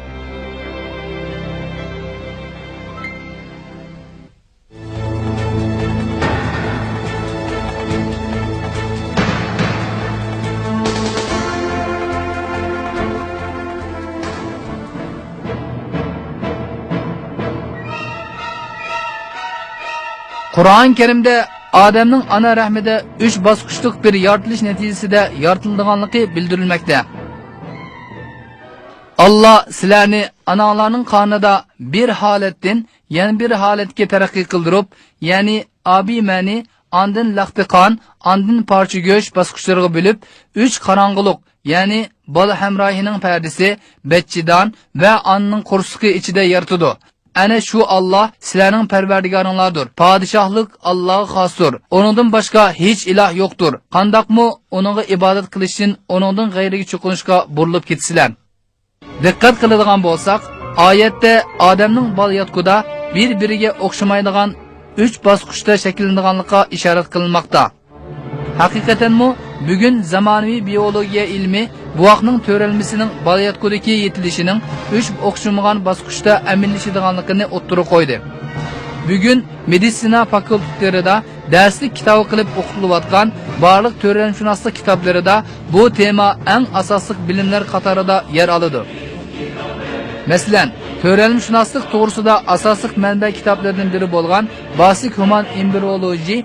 قۇرئان كەرىمدە ئادەمنىڭ ئانا رەھمىدە ئۈچ باسقۇچلۇق بىر يارىتىلىش نەتىجىسىدە يارىتىلىدىغانلىقى بىلدۈرۈلمەكتە. ئاللا سىلەرنى ئاناڭلارنىڭ قارنىدا بىر ھالەتتىن يەنە بىر ھالەتكە تەرەققىي قىلدۇرۇپ، يەنى ئابىمەنى، ئاندىن لەختە قان، ئاندىن پارچە گۆش باسقۇچلىرىغا بۆلۈپ، ئۈچ قاراڭغۇلۇق، يەنى بالا ھەمراھىنىڭ پەردىسى، بەچچىدان ۋە ئانىنىڭ قورسىقى ئىچىدە يارىتىدۇ. ئەنە شۇ ئاللا سىلەرنىڭ پەرۋەردىگارىڭلاردۇر. پادىشاھلىق ئاللاغا خاستۇر. ئۇنىڭدىن باشقا ھېچ ئىلاھ يوقتۇر. قانداقمۇ ئۇنىڭغا ئىبادەت قىلىشتىن ئۇنىڭدىن غەيرىگە چوقۇنۇشقا بۇرۇلۇپ كېتىسىلەر؟ دىققەت قىلىدىغان بولساق، ئايەتتە ئادەمنىڭ بالىياتقۇدا بىر-بىرىگە ئوخشىمايدىغان ئۈچ باسقۇچتا شەكىللىنىدىغانلىقىغا ئىشارەت قىلىنماقتا. ھەقىقەتەنمۇ، بۈگۈن زامانىۋى بىئولوگىيە ئىلمى بوۋاقنىڭ تۆرەلمىسىنىڭ بالىياتقۇدىكى يېتىلىشىنىڭ ئۈچ ئوخشىمىغان باسقۇچتا ئەمەلىيلىشىدىغانلىقىنى ئوتتۇرىغا قويدى. بۈگۈن مېدىتسىنا فاكۇلتېتلىرىدا دەرسلىك كىتابى قىلىپ ئوقۇتۇلۇۋاتقان بارلىق تۆرەلمىشۇناسلىق كىتابلىرىدا بۇ تېما ئەڭ ئاساسلىق بىلىملەر قاتارىدا يەر ئالىدۇ. مەسىلەن، تۆرەلمىشۇناسلىق توغرىسىدا ئاساسلىق مەنبە كىتابلىرىدىن بىرى بولغان باسىك ھۇمان ئېمبرىيولوژى،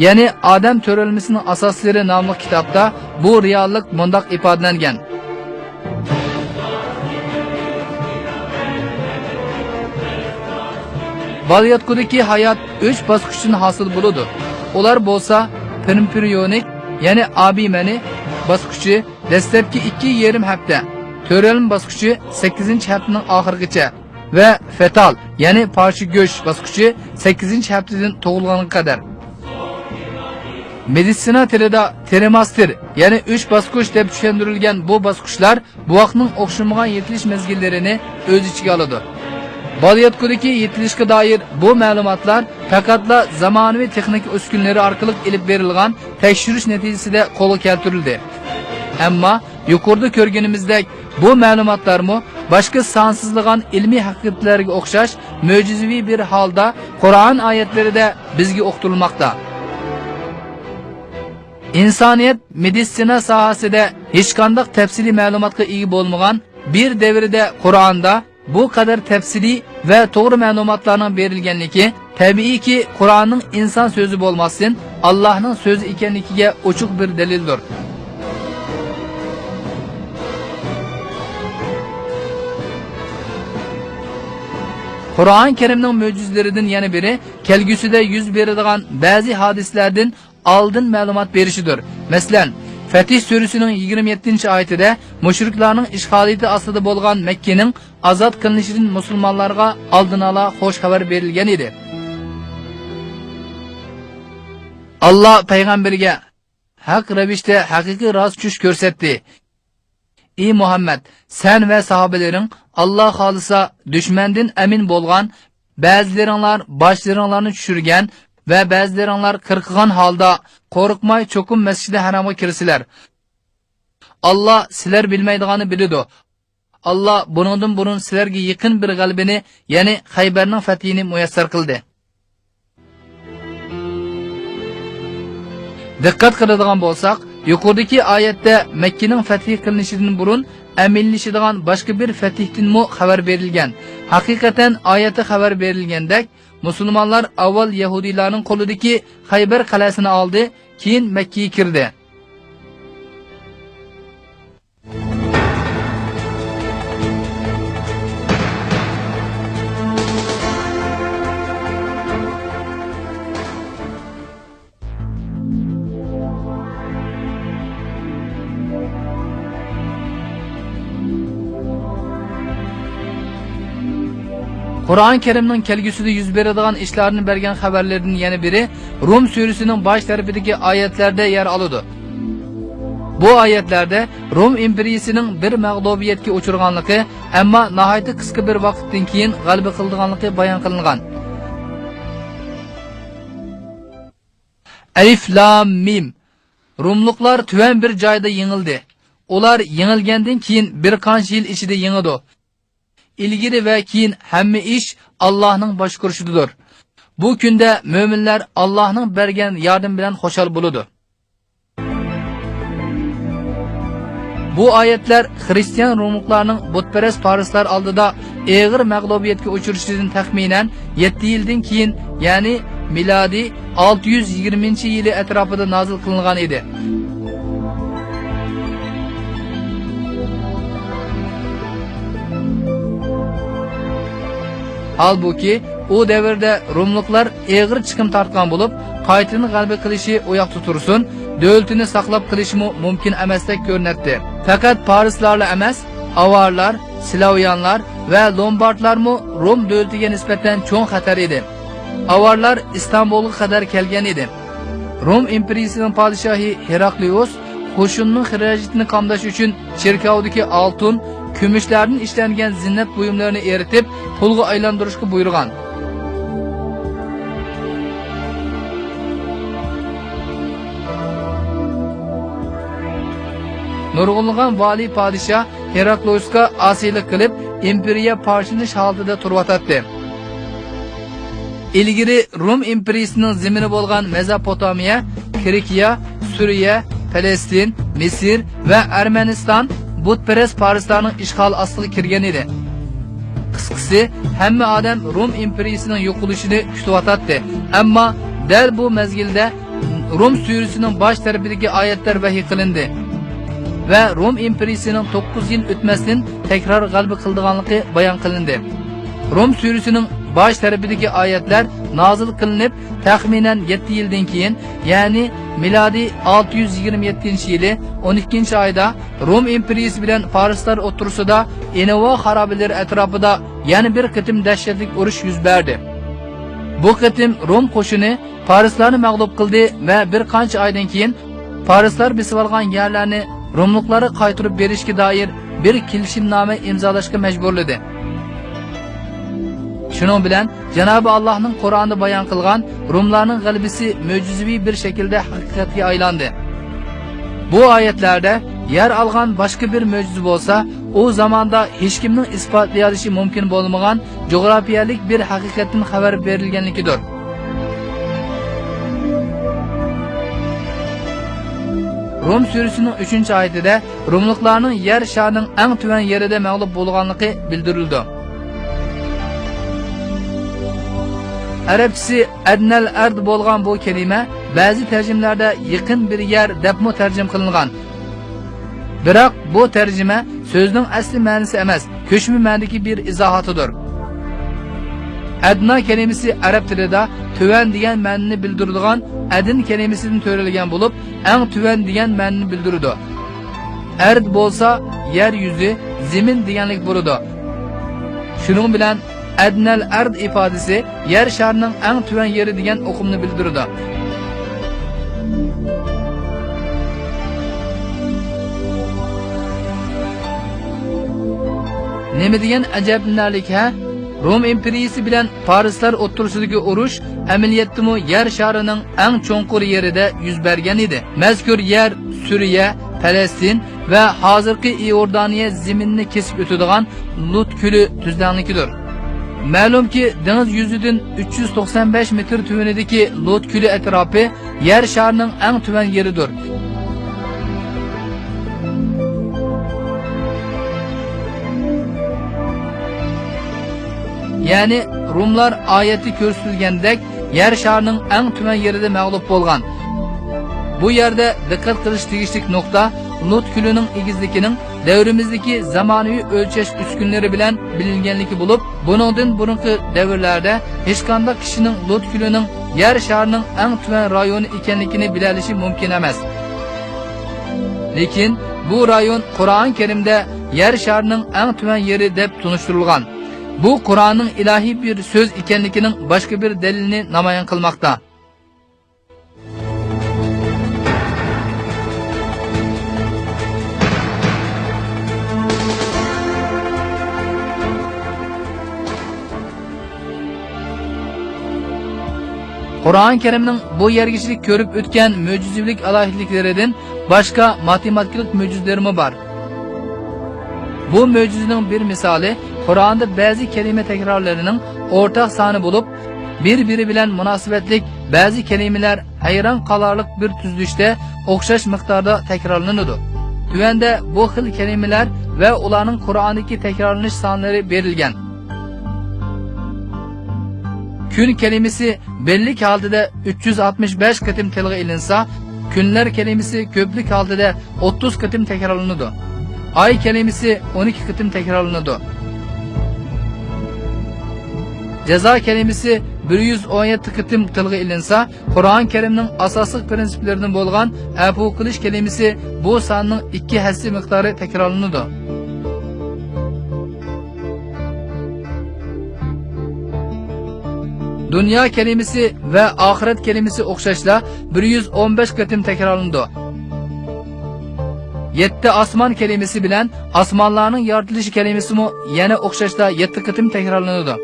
يەنى ئادەم تۆرەلمىسىنىڭ ئاساسلىرى ناملىق كىتابتا بۇ رېئاللىق مۇنداق ئىپادىلەنگەن: بالىياتقۇدىكى ھايات ئۈچ باسقۇچتىن ھاسىل بولىدۇ. ئۇلار بولسا پرېمبرىيونىك، يەنى ئابىمەنى باسقۇچى، دەسلەپكى ئىككى يېرىم ھەپتە، تۆرەلمە باسقۇچى سەككىزىنچى ھەپتىنىڭ ئاخىرىغىچە ۋە فېتال، يەنى پارچە گۆش باسقۇچى سەككىزىنچى ھەپتىدىن تۇغۇلغانغا قەدەر. مېدىتسىنا تىلىدا ترىماستېر، يەنى ئۈچ باسقۇچ دەپ چۈشەندۈرۈلگەن بۇ باسقۇچلار بوۋاقنىڭ ئوخشىمىغان يېتىلىش مەزگىللىرىنى ئۆز ئىچىگە ئالىدۇ. بالىياتقۇدىكى يېتىلىشكە دائىر بۇ مەلۇماتلار پەقەتلا زامانىۋى تېخنىكا ئۈسكۈنىلىرى ئارقىلىق ئېلىپ بېرىلغان تەكشۈرۈش نەتىجىسىدە قولغا كەلتۈرۈلدى. ئەمما يۇقىرىدا كۆرگىنىمىزدەك، بۇ مەلۇماتلارمۇ باشقا سانسىزلىغان ئىلمىي ھەقىقەتلەرگە ئوخشاش مۆجىزىۋى بىر ھالدا قۇرئان ئايەتلىرىدە بىزگە ئۇقتۇرۇلماقتا. ئىنسانىيەت مېدىتسىنا ساھەسىدە ھېچقانداق تەپسىلىي مەلۇماتقا ئىگە بولمىغان بىر دەۋردە قۇرئاندا بۇ قەدەر تەپسىلىي ۋە توغرا مەلۇماتلارنىڭ بېرىلگەنلىكى، تەبىئىيكى، قۇرئاننىڭ ئىنسان سۆزى بولماستىن، ئاللاھنىڭ سۆزى ئىكەنلىكىگە ئوچۇق بىر دەلىلدۇر. قۇرئان كەرىمنىڭ مۆجىزىلىرىدىن يەنە بىرى، كەلگۈسىدە يۈز بېرىدىغان بەزى ھادىسىلەردىن ئالدىن مەلۇمات بېرىشىدۇر. مەسىلەن، فەتھ سۈرىسىنىڭ يىگىرمە يەتتىنچى ئايىتىدە مۇشرىكلارنىڭ ئىشغالىيىتى ئاستىدا بولغان مەككىنىڭ ئازاد قىلىنىشىدىن مۇسۇلمانلارغا ئالدىن ئالا خوش خەۋەر بېرىلگەن ئىدى. ئاللا پەيغەمبىرىگە ھەق رەۋىشتە ھەقىقىي راست چۈش كۆرسەتتى. ئى مۇھەممەد، سەن ۋە ساھابىلىرىڭ، ئاللا خالىسا، دۈشمەندىن ئەمىن بولغان، بەزىلىرىڭلار باشلىرىڭلارنى چۈشۈرگەن ۋە بەزىلىرىڭلار قىرقىغان ھالدا، قورقماي چوقۇم مەسچىدى ھەرامغا كىرىسىلەر. ئاللا سىلەر بىلمەيدىغاننى بىلىدۇ. ئاللا بۇنىڭدىن بۇرۇن سىلەرگە يېقىن بىر غەلىبىنى، يەنى خەيبەرنىڭ فەتھىنى مۇيەسسەر قىلدى. دىققەت قىلىدىغان بولساق، يۇقىرىدىكى ئايەتتە مەككىنىڭ فەتھى قىلىنىشىدىن بۇرۇن ئەمىنلىشىدىغان باشقا بىر فەتھتىنمۇ خەۋەر بېرىلگەن. ھەقىقەتەن، ئايەتتە خەۋەر بېرىلگەندەك، مۇسۇلمانلار ئاۋۋال يەھۇدىيلارنىڭ قولىدىكى خەيبەر قەلئەسىنى ئالدى، كېيىن مەككىگە كىردى. قۇرئان كەرىمنىڭ كەلگۈسىدە يۈز بېرىدىغان ئىشلارنى بەرگەن خەۋەرلىرىدىن يەنە بىرى، رۇم سۈرىسىنىڭ باش تەرىپىدىكى ئايەتلەردە يەر ئالىدۇ. بۇ ئايەتلەردە رۇم ئىمپېرىيىسىنىڭ بىر مەغلۇبىيەتكە ئۇچرىغانلىقى، ئەمما ناھايىتى قىسقا بىر ۋاقىتتىن كېيىن غەلىبە قىلىدىغانلىقى بايان قىلىنغان. ئەلىف لام مىم. روملۇقلار تۆۋەن بىر جايدا يېڭىلدى. ئۇلار يېڭىلگەندىن كېيىن بىر قانچە يىل ئىچىدە يېڭىدۇ. ئىلگىرى ۋە كېيىن ھەممە ئىش ئاللاھنىڭ باشقۇرۇشىدىدۇر. بۇ كۈندە مۆمىنلەر ئاللاھنىڭ بەرگەن ياردىمى بىلەن خۇشال بولىدۇ. بۇ ئايەتلەر خىرىستىيان روملۇقلارنىڭ بۇتپەرەس پارسلار ئالدىدا ئېغىر مەغلۇبىيەتكە ئۇچرىشىدىن تەخمىنەن يەتتە يىلدىن كېيىن، يەنى مىلادىي ئالتە يۈز يىگىرمىنچى يىلى ئەتراپىدا نازىل قىلىنغان ئىدى. ھالبۇكى، ئۇ دەۋردە روملۇقلار ئېغىر چىقىم تارتقان بولۇپ، قايتىدىن غەلىبە قىلىشى ئۇ ياقتا تۇرسۇن، دۆلىتىنى ساقلاپ قېلىشىمۇ مۇمكىن ئەمەستەك كۆرۈنەتتى. پەقەت پارسلارلا ئەمەس، ئاۋارلار، سلاۋيانلار ۋە لومباردلارمۇ روم دۆلىتىگە نىسبەتەن چوڭ خەتەر ئىدى. ئاۋارلار ئىستانبۇلغا قەدەر كەلگەن ئىدى. روم ئىمپېرىيىسىنىڭ پادىشاھى ھېراكلىئۇس قوشۇننىڭ خىراجىتىنى قامداش ئۈچۈن چېركاۋدىكى ئالتۇن، كۈمۈشلەردىن ئىشلەنگەن زىننەت بۇيۇملىرىنى ئېرىتىپ، پۇلغا ئايلاندۇرۇشقا بۇيرۇغان. نۇرغۇنلىغان ۋالىي پادىشاھ ھېراكلىئۇسقا ئاسىيلىق قىلىپ، ئىمپېرىيە پارچىلىنىش ھالىتىدە تۇرۇۋاتاتتى. ئىلگىرى روم ئىمپېرىيىسىنىڭ زېمىنى بولغان مېزوپوتامىيە، كىرىكىيە، سۈرىيە، پەلەستىن، مىسىر ۋە ئەرمەنىستان بۇتپەرەس پارسلارنىڭ ئىشغالى ئاستىغا كىرگەن ئىدى. قىسقىسى، ھەممە ئادەم روم ئىمپېرىيىسىنىڭ يوقىلىشىنى كۈتۈۋاتاتتى. ئەمما دەل بۇ مەزگىلدە روم سۈرىسىنىڭ باش تەرىپىدىكى ئايەتلەر ۋەھىي قىلىندى ۋە روم ئىمپېرىيىسىنىڭ توققۇز يىل ئۆتمەستىن تەكرار غەلىبە قىلىدىغانلىقى بايان قىلىندى. روم سۈرىسىنىڭ باش تەرىپىدىكى ئايەتلەر نازىل قىلىنىپ، تەخمىنەن يەتتە يىلدىن كېيىن، يەنى مىلادىي ئالتە يۈز يىگىرمە يەتتىنچى يىلى ئون ئىككىنچى ئايدا روم ئىمپېرىيىسى بىلەن پارسلار ئوتتۇرىسىدا ئىنىۋا خارابىلىرى ئەتراپىدا يەنە بىر قېتىم دەھشەتلىك ئۇرۇش يۈز بەردى. بۇ قېتىم روم قوشۇنى پارسلارنى مەغلۇپ قىلدى ۋە بىر قانچە ئايدىن كېيىن پارسلار بېسىۋالغان يەرلەرنى روملۇقلارغا قايتۇرۇپ بېرىشكە دائىر بىر كېلىشىمنامە ئىمزالاشقا مەجبۇرلىدى. شۇنىڭ بىلەن جانابى ئاللاھنىڭ قۇرئاندا بايان قىلغان روملارنىڭ غەلىبىسى مۆجىزىۋى بىر شەكىلدە ھەقىقەتكە ئايلاندى. بۇ ئايەتلەردە يەر ئالغان باشقا بىر مۆجىزە بولسا، ئۇ زاماندا ھېچكىمنىڭ ئىسپاتلىيالىشى مۇمكىن بولمىغان جۇغراپىيەلىك بىر ھەقىقەتتىن خەۋەر بېرىلگەنلىكىدۇر. روم سۈرىسىنىڭ ئۈچىنچى ئايىتىدە روملۇقلارنىڭ يەر شارىنىڭ ئەڭ تۆۋەن يېرىدە مەغلۇپ بولغانلىقى بىلدۈرۈلىدۇ. ئەرەبچىسى ئەدنەل ئەرد بولغان بۇ كەلىمە بەزى تەرجىمىلەردە يېقىن بىر يەر دەپمۇ تەرجىمە قىلىنغان. بىراق بۇ تەرجىمە سۆزنىڭ ئەسلى مەنىسى ئەمەس، كۆچمە مەنىدىكى بىر ئىزاھاتىدۇر. ئەدنا كەلىمىسى ئەرەب تىلىدا تۆۋەن دېگەن مەنىنى بىلدۈرىدىغان ئەدن كەلىمىسىدىن تۆرەلگەن بولۇپ، ئەڭ تۆۋەن دېگەن مەنىنى بىلدۈرىدۇ. ئەرد بولسا يەر يۈزى، زېمىن دېگەنلىك بولىدۇ. شۇنىڭ بىلەن ئەدنەل ئەرد ئىپادىسى يەر شارىنىڭ ئەڭ تۆۋەن يېرى دېگەن ئۇقۇمنى بىلدۈرىدۇ. نېمە دېگەن ئەجەبلىنەرلىك ھە؟ روم ئىمپېرىيىسى بىلەن پارسلار ئوتتۇرىسىدىكى ئۇرۇش ئەمەلىيەتتىمۇ يەر شارىنىڭ ئەڭ چوڭقۇر يېرىدە يۈز بەرگەن ئىدى. مەزكۇر يەر سۈرىيە، پەلەستىن ۋە ھازىرقى ئىئوردانىيە زېمىنىنى كېسىپ ئۆتىدىغان لۇت كۆلى تۈزلەڭلىكىدۇر. مەلۇمكى، دېڭىز يۈزىدىن ئۈچ يۈز توقسان بەش مېتىر تۆۋىنىدىكى لۇت كۆلى ئەتراپى يەر شارىنىڭ ئەڭ تۆۋەن يېرىدۇر. يەنى روملار ئايەتتە كۆرسىتىلگەندەك يەر شارىنىڭ ئەڭ تۆۋەن يېرىدە مەغلۇپ بولغان. بۇ يەردە دىققەت قىلىش تېگىشلىك نۇقتا لۇت كۆلىنىڭ ئېگىزلىكىنىڭ دەۋرىمىزدىكى زامانىۋى ئۆلچەش ئۈسكۈنىلىرى بىلەن بىلىنگەنلىكى بولۇپ، بۇنىڭدىن بۇرۇنقى دەۋرلەردە ھېچقانداق كىشىنىڭ لۇت كۆلىنىڭ يەر شارىنىڭ ئەڭ تۆۋەن رايونى ئىكەنلىكىنى بىلەلىشى مۇمكىن ئەمەس. لېكىن بۇ رايون قۇرئان كەرىمدە يەر شارىنىڭ ئەڭ تۆۋەن يېرى دەپ تونۇشتۇرۇلغان. بۇ قۇرئاننىڭ ئىلاھىي بىر سۆز ئىكەنلىكىنىڭ باشقا بىر دەلىلىنى نامايان قىلماقتا. قۇرئان كەرىمنىڭ بۇ يەرگىچىلىك كۆرۈپ ئۆتكەن مۆجىزىۋىلىك ئالاھىدىلىكلىرىدىن باشقا ماتېماتىكىلىق مۆجىزىلىرىمۇ بار. بۇ مۆجىزىنىڭ بىر مىسالى قۇرئاندا بەزى كەلىمە تەكرارلىرىنىڭ ئورتاق سانى بولۇپ، بىر-بىرى بىلەن مۇناسىۋەتلىك بەزى كەلىمىلەر ھەيران قالارلىق بىر تۈزۈلۈشتە ئوخشاش مىقداردا تەكرارلىنىدۇ. تۆۋەندە بۇ خىل كەلىمىلەر ۋە ئۇلارنىڭ قۇرئاندىكى تەكرارلىنىش سانلىرى بېرىلگەن. كۈن كەلىمىسى بىرلىك ھالىتىدە ئۈچ يۈز ئاتمىش بەش قېتىم تىلغا ئېلىنسا، كۈنلەر كەلىمىسى كۆپلۈك ھالىتىدە ئوتتۇز قېتىم تەكرارلىنىدۇ. ئاي كەلىمىسى ئون ئىككى قېتىم تەكرارلىنىدۇ. جازا كەلىمىسى بىر يۈز ئون يەتتە قېتىم تىلغا ئېلىنسا، قۇرئان كەرىمنىڭ ئاساسلىق پىرىنسىپلىرىدىن بولغان ئەپۇ قىلىش كەلىمىسى بۇ ساننىڭ ئىككى ھەسسە مىقدارى تەكرارلىنىدۇ. دۇنيا كەلىمىسى ۋە ئاخىرەت كەلىمىسى ئوخشاشلا بىر يۈز ئون بەش قېتىم تەكرارلىنىدۇ. يەتتە ئاسمان كەلىمىسى بىلەن ئاسمانلارنىڭ يارىتىلىشى كەلىمىسىمۇ يەنە ئوخشاشلا يەتتە قېتىم تەكرارلىنىدۇ.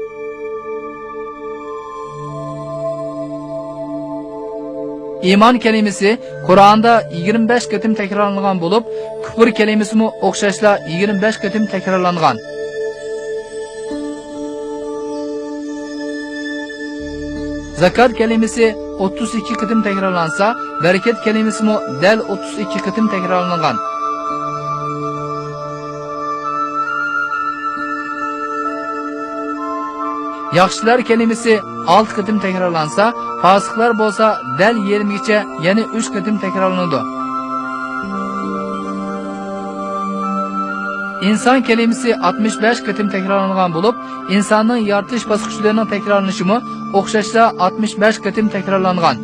ئىمان كەلىمىسى قۇرئاندا يىگىرمە بەش قېتىم تەكرارلانغان بولۇپ، كۇپۇر كەلىمىسىمۇ ئوخشاشلا يىگىرمە بەش قېتىم تەكرارلانغان. زاكات كەلىمىسى ئوتتۇز ئىككى قېتىم تەكرارلانسا، بەرىكەت كەلىمىسىمۇ دەل ئوتتۇز ئىككى قېتىم تەكرارلانغان. ياخشىلار كەلىمىسى ئالتە قېتىم تەكرارلانسا، پاسىقلار بولسا دەل يېرىمگىچە، يەنى ئۈچ قېتىم تەكرارلىنىدۇ. ئىنسان كەلىمىسى ئاتمىش بەش قېتىم تەكرارلانغان بولۇپ، ئىنساننىڭ يارىتىلىش باسقۇچلىرىنىڭ تەكرارلىنىشىمۇ ئوخشاشلا ئاتمىش بەش قېتىم تەكرارلانغان.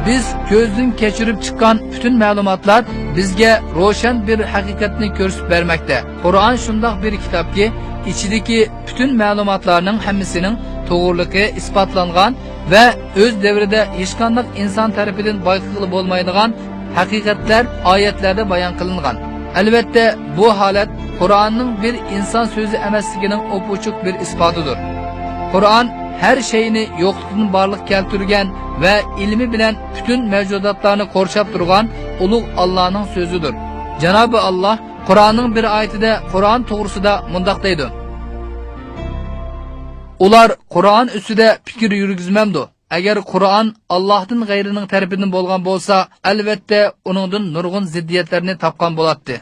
بىز كۆزدىن كەچۈرۈپ چىققان پۈتۈن مەلۇماتلار بىزگە روشەن بىر ھەقىقەتنى كۆرسىتىپ بەرمەكتە. قۇرئان شۇنداق بىر كىتابكى، ئىچىدىكى پۈتۈن مەلۇماتلارنىڭ ھەممىسىنىڭ توغرىلىقى ئىسپاتلانغان ۋە ئۆز دەۋرىدە ھېچقانداق ئىنسان تەرىپىدىن بايقىغىلى بولمايدىغان ھەقىقەتلەر ئايەتلەردە بايان قىلىنغان. ئەلۋەتتە، بۇ ھالەت قۇرئاننىڭ بىر ئىنسان سۆزى ئەمەسلىكىنىڭ ئوپئوچۇق بىر ئىسپاتىدۇر. قۇرئان ھەر شەيئىنى يوقلۇقتىن بارلىققا كەلتۈرگەن ۋە ئىلمى بىلەن پۈتۈن مەۋجۇداتلارنى قورشاپ تۇرغان ئۇلۇغ ئاللانىڭ سۆزىدۇر. جانابى ئاللا قۇرئاننىڭ بىر ئايىتىدە قۇرئان توغرىسىدا مۇنداق دەيدۇ: ئۇلار قۇرئان ئۈستىدە پىكىر يۈرگۈزمەمدۇ؟ ئەگەر قۇرئان ئاللاھتىن غەيرىنىڭ تەرىپىدىن بولغان بولسا، ئەلۋەتتە ئۇنىڭدىن نۇرغۇن زىددىيەتلەرنى تاپقان بولاتتى.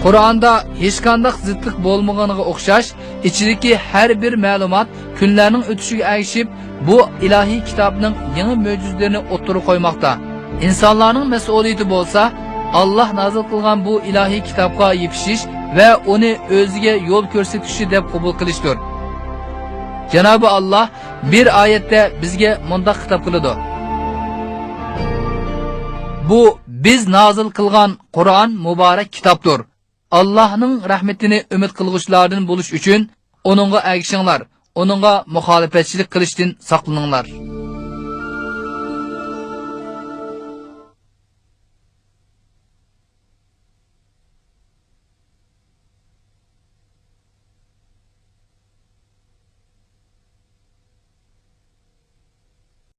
قۇرئاندا ھېچقانداق زىتلىق بولمىغىنىغا ئوخشاش، ئىچىدىكى ھەر بىر مەلۇمات كۈنلەرنىڭ ئۆتۈشىگە ئەگىشىپ، بۇ ئىلاھىي كىتابنىڭ يېڭى مۆجىزىلىرىنى ئوتتۇرىغا قويماقتا. ئىنسانلارنىڭ مەسئۇلىيىتى بولسا، ئاللاھ نازىل قىلغان بۇ ئىلاھىي كىتابقا يېپىشىش ۋە ئۇنى ئۆزىگە يول كۆرسىتىشى دەپ قوبۇل قىلىشتۇر. جانابى ئاللاھ بىر ئايەتتە بىزگە مۇنداق خىتاب قىلىدۇ: بۇ بىز نازىل قىلغان قۇرئان مۇبارەك كىتابتۇر. ئاللاھنىڭ رەھمىتىنى ئۈمىد قىلغۇچىلاردىن بولۇش ئۈچۈن ئۇنىڭغا ئەگىشىڭلار، ئۇنىڭغا مۇخالىپەتچىلىك قىلىشتىن ساقلىنىڭلار.